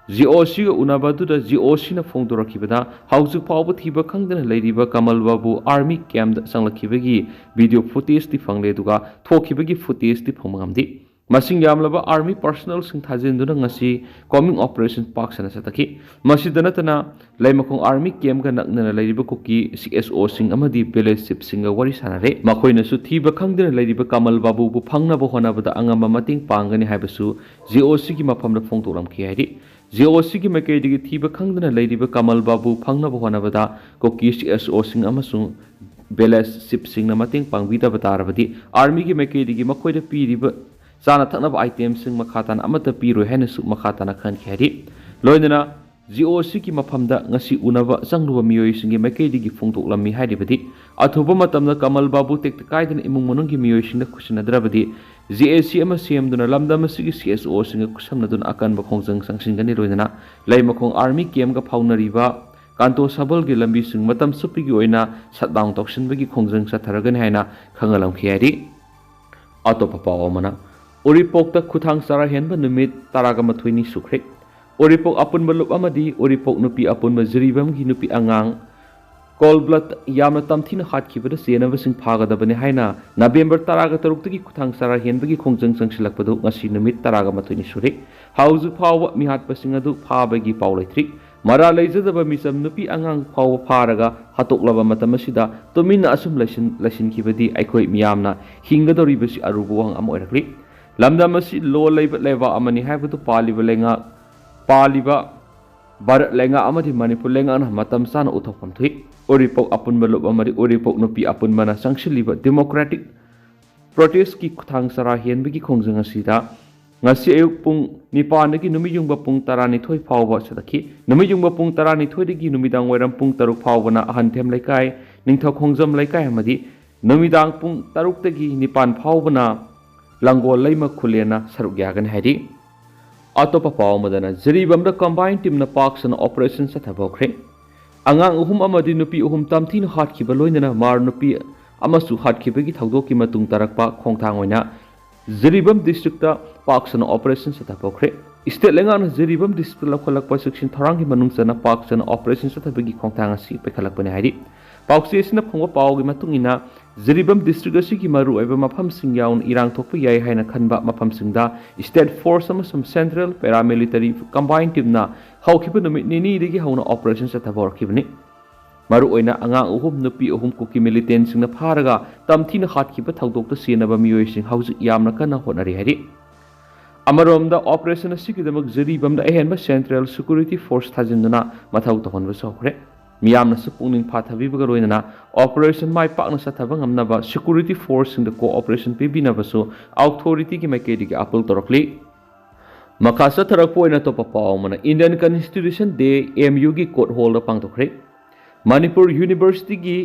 ꯖꯤ ꯑꯣ ꯁꯤꯒ ꯎꯅꯕ ꯑꯗꯨꯗ ꯖꯤ ꯑꯣ ꯁꯤꯅ ꯐꯣꯡꯗꯣꯔꯛꯈꯤꯕꯗ, ꯍꯧꯖꯤꯛ ꯐꯥꯎꯕ ꯊꯤꯕ ꯈꯪꯗꯅ ꯂꯩꯔꯤꯕ ꯀꯃꯜ ꯕꯥꯕꯨ ꯑꯥꯔꯃꯤ ꯀꯦꯝꯗ ꯆꯪꯂꯛꯈꯤꯕꯒꯤ ꯚꯤꯗꯤꯑꯣ ꯐꯨꯇꯦꯖꯇꯤ ꯐꯪꯂꯦ, ꯑꯗꯨꯒ ꯊꯣꯛꯈꯤꯕꯒꯤ ꯐꯨꯇꯦꯖꯇꯤ ꯐꯪꯕ ꯉꯝꯗꯦ꯫ ꯃꯁꯤꯡ ꯌꯥꯝꯂꯕ ꯑꯥꯔꯃꯤ ꯄꯔꯁꯣꯅꯦꯜꯁꯤꯡ ꯊꯥꯖꯤꯟꯗꯨꯅ ꯉꯁꯤ ꯀꯣꯝꯕꯤꯡ ꯑꯣꯄꯔꯦꯁꯟ ꯄꯥꯛ ꯁꯟꯅ ꯆꯠꯊꯈꯤ꯫ ꯃꯁꯤꯗ ꯅꯠꯇꯅ ꯂꯩꯃꯈꯣꯡ ꯑꯥꯔꯃꯤ ꯀꯦꯝꯒ ꯅꯛꯅꯅ ꯂꯩꯔꯤꯕ ꯀꯨꯀꯤ ꯁꯤ ꯑꯦꯁ ꯑꯣꯁꯤꯡ ꯑꯃꯗꯤ ꯚꯤꯂꯦꯖ ꯆꯤꯞꯁꯤꯡꯒ ꯋꯥꯔꯤ ꯁꯥꯟꯅꯔꯦ꯫ ꯃꯈꯣꯏꯅꯁꯨ ꯊꯤꯕ ꯈꯪꯗꯅ ꯂꯩꯔꯤꯕ ꯀꯃꯜ ꯕꯥꯕꯨꯕꯨ ꯐꯪꯅꯕ ꯍꯣꯠꯅꯕꯗ ꯑꯉꯝꯕ ꯃꯇꯦꯡ ꯄꯥꯡꯒꯅꯤ ꯍꯥꯏꯕꯁꯨ ꯖꯤ ꯑꯣ ꯁꯤꯒꯤ ꯃꯐꯝꯗ ꯐꯣꯡꯗꯣꯛꯂꯝꯈꯤ ꯍꯥꯏꯔꯤ꯫ ꯖꯤ ꯑꯣ ꯁꯤꯒꯤ ꯃꯥꯏꯀꯩꯗꯒꯤ ꯊꯤꯕ ꯈꯪꯗꯅ ꯂꯩꯔꯤꯕ ꯀꯃꯜ ꯕꯥꯕꯨ ꯐꯪꯅꯕ ꯍꯣꯠꯅꯕꯗ ꯀꯨꯀꯤ ꯁꯤ ꯑꯦꯁ ꯑꯣꯁꯤꯡ ꯑꯃꯁꯨꯡ ꯚꯤꯂꯦꯖ ꯆꯤꯞꯁꯤꯡꯅ ꯃꯇꯦꯡ ꯄꯥꯡꯕꯤꯗꯕ ꯇꯥꯔꯕꯗꯤ, ꯑꯥꯔꯃꯤꯒꯤ ꯃꯥꯏꯀꯩꯗꯒꯤ ꯃꯈꯣꯏꯗ ꯄꯤꯔꯤꯕ ꯆꯥꯅ ꯊꯛꯅꯕ items ꯁꯤꯡ ꯃꯈꯥ ꯇꯥꯅ ꯑꯃꯠꯇ ꯄꯤꯔꯣꯏ ꯍꯥꯏꯅꯁꯨ ꯃꯈꯥ ꯇꯥꯅ ꯈꯪꯍꯟꯈꯤ ꯍꯥꯏꯔꯤ꯫ ꯂꯣꯏꯅꯅ G O C ꯒꯤ ꯃꯐꯝꯗ ꯉꯁꯤ ꯎꯅꯕ ꯆꯪꯂꯨꯕ ꯃꯤꯑꯣꯏꯁꯤꯡꯒꯤ ꯃꯥꯏꯀꯩꯗꯒꯤ ꯐꯣꯡꯗꯣꯛꯂꯝꯃꯤ ꯍꯥꯏꯔꯤꯕꯗꯤ, ꯑꯊꯨꯕ ꯃꯇꯝꯗ ꯀꯃꯜ ꯕꯥꯕꯨ ꯇꯦꯛꯇ ꯀꯥꯏꯗꯅ ꯏꯃꯨꯡ ꯃꯅꯨꯡꯒꯤ ꯃꯤꯑꯣꯏꯁꯤꯡꯗ ꯈꯨꯠꯁꯤꯟꯅꯗ꯭ꯔꯕꯗꯤ G A C ꯑꯃ ꯁꯦꯝꯗꯨꯅ ꯂꯝꯗꯝ ꯑꯁꯤꯒꯤ C S O ꯁꯤꯡꯒ ꯈꯨꯠꯁꯝꯅꯗꯨꯅ ꯑꯀꯟꯕ ꯈꯣꯡꯖꯪ ꯆꯪꯁꯤꯟꯒꯅꯤ꯫ ꯂꯣꯏꯅꯅ ꯂꯩꯃꯈꯣꯡ army camp ꯀ ꯐꯥꯎꯅꯔꯤꯕ ꯀꯥꯟꯇꯣ ꯁꯕꯜꯒꯤ ꯂꯝꯕꯤꯁꯤꯡ ꯃꯇꯝ ꯆꯨꯞꯄꯒꯤ ꯑꯣꯏꯅ shutdown ꯇꯧꯁꯤꯟꯕꯒꯤ ꯈꯣꯡꯖꯪ ꯆꯠꯊꯔꯒꯅꯤ ꯍꯥꯏꯅ ꯈꯪꯍꯜꯂꯝꯈꯤ ꯍꯥꯏꯔꯤ꯫ ꯑꯇꯣꯞꯄ ꯄꯥꯎ ꯑꯃꯅ, ꯎꯔꯤꯄꯣꯛꯇ ꯈꯨꯊꯥꯡ ꯆꯔꯥ ꯍꯦꯟꯕ ꯅꯨꯃꯤꯠ ꯇꯔꯥꯒ ꯃꯥꯊꯣꯏꯅꯤ ꯁꯨꯈ꯭ꯔꯦ꯫ ꯎꯔꯤꯄꯣꯛ ꯑꯄꯨꯟꯕ ꯂꯨꯞ ꯑꯃꯗꯤ ꯎꯔꯤꯄꯣꯛ ꯅꯨꯄꯤ ꯑꯄꯨꯟꯕ ꯖꯤꯔꯤꯕꯥꯝꯒꯤ ꯅꯨꯄꯤ ꯑꯉꯥꯡ cold blood ꯌꯥꯝꯅ ꯇꯝꯊꯤꯅ ꯍꯥꯠꯈꯤꯕꯗ ꯆꯦꯟꯅꯕꯁꯤꯡ ꯐꯥꯒꯗꯕꯅꯤ ꯍꯥꯏꯅ ꯅꯕꯦꯝꯕꯔ ꯇꯔꯥꯒ ꯇꯔꯨꯛꯇꯒꯤ ꯈꯨꯊꯥꯡ ꯆꯔꯥ ꯍꯦꯟꯕꯒꯤ ꯈꯣꯡꯖꯪ ꯆꯪꯁꯤꯜꯂꯛꯄꯗꯨ ꯉꯁꯤ ꯅꯨꯃꯤꯠ ꯇꯔꯥꯒ ꯃꯥꯊꯣꯏꯅꯤ ꯁꯨꯔꯦ꯫ ꯍꯧꯖꯤꯛ ꯐꯥꯎꯕ ꯃꯤꯍꯥꯠꯄꯁꯤꯡ ꯑꯗꯨ ꯐꯥꯕꯒꯤ ꯄꯥꯎ ꯂꯩꯇ꯭ꯔꯤ꯫ ꯃꯔꯥꯜ ꯂꯩꯖꯗꯕ ꯃꯤꯆꯝ ꯅꯨꯄꯤ ꯑꯉꯥꯡ ꯐꯥꯎꯕ ꯐꯥꯔꯒ ꯍꯥꯠꯇꯣꯛꯂꯕ ꯃꯇꯝ ꯑꯁꯤꯗ ꯇꯨꯃꯤꯟꯅ ꯑꯁꯨꯝ ꯂꯩꯁꯤꯟ-, ꯂꯩꯁꯤꯟꯈꯤꯕꯗꯤ ꯑꯩꯈꯣꯏ ꯃꯤꯌꯥꯝꯅ ꯍꯤꯡꯒꯗꯧꯔꯤꯕꯁꯤ ꯑꯔꯨꯕ ꯋꯥꯐꯝ ꯑꯃ ꯑꯣꯏꯔꯛꯂꯤ꯫ ꯂꯝꯗꯝ ꯑꯁꯤ ꯂꯣ ꯂꯩꯕ ꯂꯩꯕꯥꯛ ꯑꯃꯅꯤ ꯍꯥꯏꯕꯗꯨ ꯄꯥꯜꯂꯤꯕ ꯂꯩꯉꯥꯛ, ꯄꯥꯜꯂꯤꯕ ꯚꯥꯔꯠ ꯂꯩꯉꯥꯛ ꯑꯃꯗꯤ ꯃꯅꯤꯄꯨꯔ ꯂꯩꯉꯥꯛꯅ ꯃꯇꯝ ꯆꯥꯅ ꯎꯊꯣꯛꯐꯝ ꯊꯣꯛꯏ꯫ ꯎꯔꯤꯄꯣꯛ ꯑꯄꯨꯟꯕ ꯂꯨꯞ ꯑꯃꯗꯤ ꯎꯔꯤꯄꯣꯛ ꯅꯨꯄꯤ ꯑꯄꯨꯟꯕꯅ ꯆꯪꯁꯤꯜꯂꯤꯕ democratic protest ꯀꯤ ꯈꯨꯊꯥꯡ ꯆꯔꯥ ꯍꯦꯟꯕꯒꯤ ꯈꯣꯡꯖꯪ ꯑꯁꯤꯗ ꯉꯁꯤ ꯑꯌꯨꯛ ꯄꯨꯡ ꯅꯤꯄꯥꯟꯗꯒꯤ ꯅꯨꯃꯤꯠ ꯌꯨꯡꯕ ꯄꯨꯡ ꯇꯔꯥꯅꯤꯊꯣꯏ ꯐꯥꯎꯕ ꯆꯠꯊꯈꯤ꯫ ꯅꯨꯃꯤꯠ ꯌꯨꯡꯕ ꯄꯨꯡ ꯇꯔꯥꯅꯤꯊꯣꯏꯗꯒꯤ ꯅꯨꯃꯤꯗꯥꯡ ꯋꯥꯏꯔꯝ ꯄꯨꯡ ꯇꯔꯨꯛ ꯐꯥꯎꯕꯅ ꯑꯍꯟꯊꯦꯝ ꯂꯩꯀꯥꯏ, ꯅꯤꯡꯊꯧꯈꯣꯡꯖꯝ ꯂꯩꯀꯥꯏ ꯑꯃꯗꯤ ꯅꯨꯃꯤꯗꯥꯡ ꯄꯨꯡ ꯇꯔꯨꯛꯇꯒꯤ ꯅꯤꯄꯥꯟ ꯐꯥꯎꯕꯅ ꯂꯥꯡꯒꯣꯜ ꯂꯩꯃ ꯈꯨꯂꯦꯟꯅ ꯁꯔꯨꯛ ꯌꯥꯒꯅꯤ ꯍꯥꯏꯔꯤ꯫ ꯑꯇꯣꯞꯄ ꯄꯥꯎ ꯑꯃꯗꯅ ꯖꯤꯔꯤꯕꯥꯝꯗ combine team ꯅ ꯄꯥꯛ ꯁꯟꯅ operation ꯆꯠꯊꯕ ꯍꯧꯈ꯭ꯔꯦ꯫ ꯑꯉꯥꯡ ꯑꯍꯨꯝ ꯑꯃꯗꯤ ꯅꯨꯄꯤ ꯑꯍꯨꯝ ꯇꯝꯊꯤꯅ ꯍꯥꯠꯈꯤꯕ ꯂꯣꯏꯅꯅ ꯃꯥꯔ ꯅꯨꯄꯤ ꯑꯃꯁꯨ ꯍꯥꯠꯈꯤꯕꯒꯤ ꯊꯧꯗꯣꯛꯀꯤ ꯃꯇꯨꯡ ꯇꯥꯔꯛꯄ ꯈꯣꯡꯊꯥꯡ ꯑꯣꯏꯅ ꯖꯤꯔꯤꯕꯥꯝ district ꯇ ꯄꯥꯛ ꯁꯟꯅ operation ꯆꯠꯊꯕ ꯍꯧꯈ꯭ꯔꯦ꯫ State ꯂꯩꯉꯥꯛꯅ ꯖꯤꯔꯤꯕꯥꯝ district ꯇ ꯂꯧꯈꯠꯂꯛꯄ ꯆꯦꯛꯁꯤꯟ ꯊꯧꯔꯥꯡꯒꯤ ꯃꯅꯨꯡ ꯆꯟꯅ ꯄꯥꯛ ꯁꯟꯅ operation ꯆꯠꯊꯕꯒꯤ ꯈꯣꯡꯊꯥꯡ ꯑꯁꯤ ꯄꯥꯏꯈꯠꯂꯛꯄꯅꯤ ꯍꯥꯏꯔꯤ꯫ ꯄꯥꯎꯆꯦ ꯑꯁꯤꯅ ꯐꯪꯕ ꯄꯥꯎꯒꯤ ꯃꯇꯨꯡ ꯏꯟꯅ, ꯖꯤꯔꯤꯕꯥꯝ district ꯑꯁꯤꯒꯤ ꯃꯔꯨꯑꯣꯏꯕ ꯃꯐꯝꯁꯤꯡ ꯌꯥꯎꯅ ꯏꯔꯥꯡ ꯊꯣꯛꯄ ꯌꯥꯏ ꯍꯥꯏꯅ ꯈꯟꯕ ꯃꯐꯝꯁꯤꯡꯗ state force ꯑꯃꯁꯨꯡ central paramilitary combine team ꯅ ꯍꯧꯈꯤꯕ ꯅꯨꯃꯤꯠ ꯅꯤꯅꯤꯗꯒꯤ ꯍꯧꯅ operation ꯆꯠꯊꯕ ꯍꯧꯔꯛꯈꯤꯕꯅꯤ꯫ ꯃꯔꯨꯑꯣꯏꯅ ꯑꯉꯥꯡ ꯑꯍꯨꯝ, ꯅꯨꯄꯤ ꯑꯍꯨꯝ ꯀꯨꯀꯤ militant ꯁꯤꯡꯅ ꯐꯥꯔꯒ ꯇꯝꯊꯤꯅ ꯍꯥꯠꯈꯤꯕ ꯊꯧꯗꯣꯛꯇ ꯆꯦꯟꯅꯕ ꯃꯤꯑꯣꯏꯁꯤꯡ ꯍꯧꯖꯤꯛ ꯌꯥꯝꯅ ꯀꯟꯅ ꯍꯣꯠꯅꯔꯤ ꯍꯥꯏꯔꯤ꯫ ꯑꯃꯔꯣꯝꯗ, operation ꯑꯁꯤꯒꯤꯗꯃꯛ ꯖꯤꯔꯤꯕꯥꯝꯗ ꯑꯍꯦꯟꯕ central security force ꯊꯥꯖꯤꯟꯗꯨꯅ ꯃꯊꯧ ꯇꯧꯍꯟꯕꯁꯨ ꯍꯧꯈ꯭ꯔꯦ꯫ ꯃꯤꯌꯥꯝꯅꯁꯨ ꯄꯨꯛꯅꯤꯡ ꯐꯥꯊꯕꯤꯕꯒ ꯂꯣꯏꯅꯅ operation ꯃꯥꯏ ꯄꯥꯛꯅ ꯆꯠꯊꯕ ꯉꯝꯅꯕ security forceꯁꯤꯡꯗ cooperation ꯄꯤꯕꯤꯅꯕꯁꯨ authorityꯒꯤ ꯃꯥꯏꯀꯩꯗꯒꯤ appeal ꯇꯧꯔꯛꯂꯤ꯫ ꯃꯈꯥ ꯆꯠꯊꯔꯛꯄ ꯑꯣꯏꯅ ꯑꯇꯣꯞꯄ ꯄꯥꯎ ꯑꯃꯅ Indian Constitution Day MUꯒꯤ Court Hallꯗ ꯄꯥꯡꯊꯣꯛꯈ꯭ꯔꯦ꯫ Manipur Universityꯒꯤ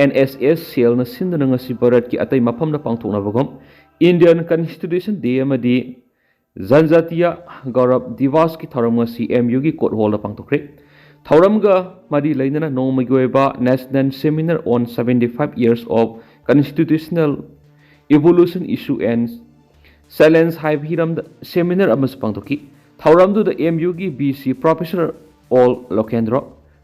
NSS cellꯅ ꯁꯤꯟꯗꯨꯅ ꯉꯁꯤ ꯚꯥꯔꯠꯀꯤ ꯑꯇꯩ ꯃꯐꯝꯗ ꯄꯥꯡꯊꯣꯛꯅꯕꯒꯨꯝ Indian Constitution Day ꯑꯃꯗꯤ Janjatiya Gaurav Divasꯀꯤ ꯊꯧꯔꯝ ꯉꯁꯤ MUꯒꯤ Court Hallꯗ ꯄꯥꯡꯊꯣꯛꯈ꯭ꯔꯦ꯫ ꯊꯧꯔꯝꯒ ꯃꯔꯤ ꯂꯩꯅꯅ ꯅꯣꯡꯃꯒꯤ ꯑꯣꯏꯕ National Seminar on seventy five Years of Constitutional Evolution Issue and Challenge ꯍꯥꯏꯕ ꯍꯤꯔꯝꯗ seminar ꯑꯃꯁꯨ ꯄꯥꯡꯊꯣꯛꯈꯤ꯫ ꯊꯧꯔꯝꯗꯨꯗ MUꯒꯤ VC Professor ꯑꯣꯜ Lokendro,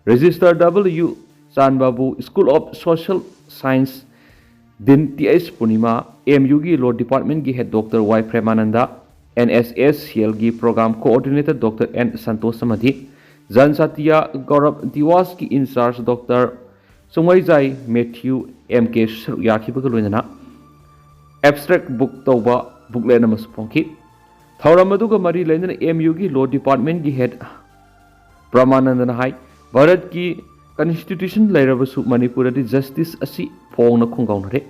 Registrar W Chanbabu, School of Social Science Dean Th Purnima, MUꯒꯤ Law Departmentꯀꯤ Head Doctor Y Premananda, NSS cellꯒꯤ Program Coordinator Doctor N Santosh ꯑꯃꯗꯤ Janjatiya Gaurav Divasꯀꯤ in-charge Doctor ꯁꯨꯡꯋꯩꯖꯥꯏ ꯃꯦꯊ꯭ꯌꯨ MKꯁꯨ ꯁꯔꯨꯛ ꯌꯥꯈꯤꯕꯒ ꯂꯣꯏꯅꯅ abstract book ꯇꯧꯕ booklet ꯑꯃꯁꯨ ꯐꯣꯡꯈꯤ꯫ ꯊꯧꯔꯝ ꯑꯗꯨꯒ ꯃꯔꯤ ꯂꯩꯅꯅ MUꯒꯤ Law Departmentꯀꯤ Head ꯄ꯭ꯔꯃꯥꯅꯟꯗꯅ ꯍꯥꯏ, ꯚꯥꯔꯠꯀꯤ Constitution ꯂꯩꯔꯕꯁꯨ ꯃꯅꯤꯄꯨꯔꯗꯗꯤ justice ꯑꯁꯤ ꯐꯣꯡꯅ ꯈꯣꯡꯒꯥꯎꯅꯔꯦ꯫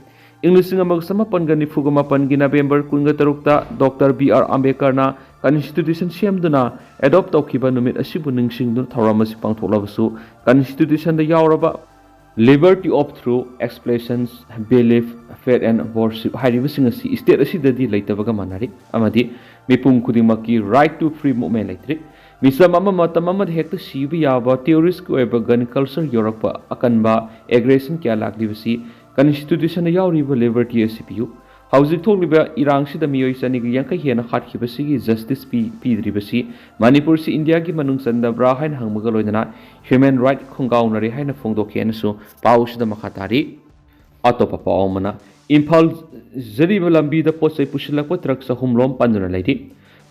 ꯏꯪ ꯂꯤꯁꯤꯡ ꯑꯃꯒ ꯆꯃꯥꯄꯟꯒ ꯅꯤꯐꯨꯒ ꯃꯥꯄꯟꯒꯤ November ꯀꯨꯟꯒ ꯇꯔꯨꯛꯇ Doctor B R Ambedkarꯅ Constitution ꯁꯦꯝꯗꯨꯅ adopt ꯇꯧꯈꯤꯕ ꯅꯨꯃꯤꯠ ꯑꯁꯤꯕꯨ ꯅꯤꯡꯁꯤꯡꯗꯨꯅ ꯊꯧꯔꯝ ꯑꯁꯤ ꯄꯥꯡꯊꯣꯛꯂꯕꯁꯨ, Constitutionꯗ ꯌꯥꯎꯔꯕ liberty of through expressions, belief, faith and worship ꯍꯥꯏꯔꯤꯕꯁꯤꯡ ꯑꯁꯤ state ꯑꯁꯤꯗꯗꯤ ꯂꯩꯇꯕꯒ ꯃꯥꯟꯅꯔꯤ ꯑꯃꯗꯤ ꯃꯤꯄꯨꯝ ꯈꯨꯗꯤꯡꯃꯛꯀꯤ right to free movement ꯂꯩꯇ꯭ꯔꯤ꯫ ꯃꯤꯆꯝ ꯑꯃ ꯃꯇꯝ ꯑꯃꯗ ꯍꯦꯛꯇ ꯁꯤꯕ ꯌꯥꯕ terroristꯀꯤ ꯑꯣꯏꯕ gun culture ꯌꯧꯔꯛꯄ ꯑꯀꯟꯕ aggression ꯀꯌꯥ ꯂꯥꯛꯂꯤꯕꯁꯤ Constitutionꯗ ꯌꯥꯎꯔꯤꯕ liberty ꯑꯁꯤ ꯄꯤꯌꯨ꯫ ꯍꯧꯖꯤꯛ ꯊꯣꯛꯂꯤꯕ ꯏꯔꯥꯡꯁꯤꯗ ꯃꯤꯑꯣꯏ ꯆꯅꯤꯒ ꯌꯥꯡꯈꯩ ꯍꯦꯟꯅ ꯍꯥꯠꯈꯤꯕꯁꯤꯒꯤ justice ꯄꯤ-, ꯄꯤꯗ꯭ꯔꯤꯕꯁꯤ ꯃꯅꯤꯄꯨꯔꯁꯤ ꯏꯟꯗꯤꯌꯥꯒꯤ ꯃꯅꯨꯡ ꯆꯟꯗꯕ꯭ꯔꯥ ꯍꯥꯏꯅ ꯍꯪꯕꯒ ꯂꯣꯏꯅꯅ human right ꯈꯣꯡꯒꯥꯎꯅꯔꯦ ꯍꯥꯏꯅ ꯐꯣꯡꯗꯣꯛꯈꯤ ꯍꯥꯏꯅꯁꯨ ꯄꯥꯎꯁꯤꯗ ꯃꯈꯥ ꯇꯥꯔꯤ꯫ ꯑꯇꯣꯞꯄ ꯄꯥꯎ ꯑꯃꯅ, ꯏꯝꯐꯥꯜ ꯖꯤꯔꯤꯕꯥꯝ ꯂꯝꯕꯤꯗ ꯄꯣꯠ ꯆꯩ ꯄꯨꯁꯤꯜꯂꯛꯄ truck ꯆꯍꯨꯝ ꯂꯣꯝ ꯄꯟꯗꯨꯅ ꯂꯩꯔꯤ꯫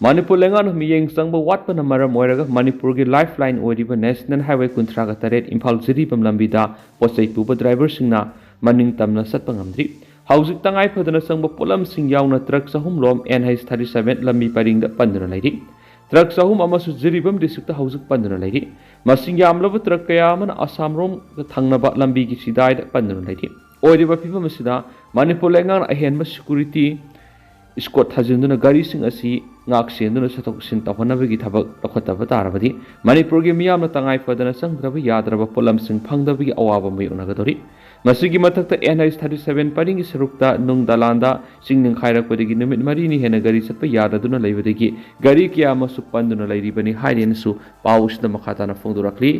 ꯃꯅꯤꯄꯨꯔ ꯂꯩꯉꯥꯛꯅ ꯃꯤꯠꯌꯦꯡ ꯆꯪꯕ ꯋꯥꯠꯄꯅ ꯃꯔꯝ ꯑꯣꯏꯔꯒ ꯃꯅꯤꯄꯨꯔꯒꯤ lifeline ꯑꯣꯏꯔꯤꯕ National Highway ꯀꯨꯟꯊ꯭ꯔꯥꯒ ꯇꯔꯦꯠ ꯏꯝꯐꯥꯜ ꯖꯤꯔꯤꯕꯥꯝ ꯂꯝꯕꯤꯗ ꯄꯣꯠ ꯆꯩ ꯄꯨꯕ driverꯁꯤꯡꯅ ꯃꯅꯤꯡ ꯇꯝꯅ ꯆꯠꯄ ꯉꯝꯗ꯭ꯔꯤ꯫ ꯍꯧꯖꯤꯛ ꯇꯉꯥꯏ ꯐꯗꯅ ꯆꯪꯕ ꯄꯣꯠꯂꯝꯁꯤꯡ ꯌꯥꯎꯅ truck ꯆꯍꯨꯝ ꯂꯣꯝ NH thirty seven ꯂꯝꯕꯤ ꯄꯔꯤꯡꯗ ꯄꯟꯗꯨꯅ ꯂꯩꯔꯤ꯫ ꯇ꯭ꯔꯛ ꯆꯍꯨꯝ ꯑꯃꯁꯨ ꯖꯤꯔꯤꯕꯥꯝ ꯗꯤꯁꯇ꯭ꯔꯤꯛꯇ ꯍꯧꯖꯤꯛ ꯄꯟꯗꯨꯅ ꯂꯩꯔꯤ꯫ ꯃꯁꯤꯡ ꯌꯥꯝꯂꯕ ꯇ꯭ꯔꯛ ꯀꯌꯥ ꯑꯃꯅ ꯑꯁꯥꯝ ꯔꯣꯝꯒ ꯊꯪꯅꯕ ꯂꯝꯕꯤꯒꯤ ꯆꯤꯗꯥꯏꯗ ꯄꯟꯗꯨꯅ ꯂꯩꯔꯤ꯫ ꯑꯣꯏꯔꯤꯕ ꯐꯤꯕꯝ ꯑꯁꯤꯗ ꯃꯅꯤꯄꯨꯔ ꯂꯩꯉꯥꯛꯅ ꯑꯍꯦꯟꯕ ꯁꯦꯀ꯭ꯌꯨꯔꯤꯇꯤ ꯏꯁꯀꯣꯠ ꯊꯥꯖꯤꯟꯗꯨꯅ ꯒꯥꯔꯤꯁꯤꯡ ꯑꯁꯤ ꯉꯥꯛ ꯁꯦꯟꯗꯨꯅ ꯆꯠꯊꯣꯛ ꯆꯠꯁꯤꯟ ꯇꯧꯍꯟꯅꯕꯒꯤ ꯊꯕꯛ ꯂꯧꯈꯠꯇꯕ ꯇꯥꯔꯕꯗꯤ, ꯃꯅꯤꯄꯨꯔꯒꯤ ꯃꯤꯌꯥꯝꯅ ꯇꯉꯥꯏ ꯐꯗꯅ ꯆꯪꯗ꯭ꯔꯕ ꯌꯥꯗ꯭ꯔꯕ ꯄꯣꯠꯂꯝꯁꯤꯡ ꯐꯪꯗꯕꯒꯤ ꯑꯋꯥꯕ ꯃꯥꯌꯣꯛꯅꯒꯗꯧꯔꯤ꯫ ꯃꯁꯤꯒꯤ ꯃꯊꯛꯇ NH thirty seven ꯄꯔꯤꯡꯒꯤ ꯁꯔꯨꯛꯇ ꯅꯨꯡ ꯗꯂꯥꯟꯗ ꯆꯤꯡ ꯅꯤꯡꯈꯥꯏꯔꯛꯄꯗꯒꯤ ꯅꯨꯃꯤꯠ ꯃꯔꯤꯅꯤ ꯍꯦꯟꯅ ꯒꯥꯔꯤ ꯆꯠꯄ ꯌꯥꯗꯗꯨꯅ ꯂꯩꯕꯗꯒꯤ ꯒꯥꯔꯤ ꯀꯌꯥ ꯑꯃꯁꯨ ꯄꯟꯗꯨꯅ ꯂꯩꯔꯤꯕꯅꯤ ꯍꯥꯏꯅꯁꯨ ꯄꯥꯎ ꯑꯁꯤꯗ ꯃꯈꯥ ꯇꯥꯅ ꯐꯣꯡꯗꯣꯔꯛꯂꯤ꯫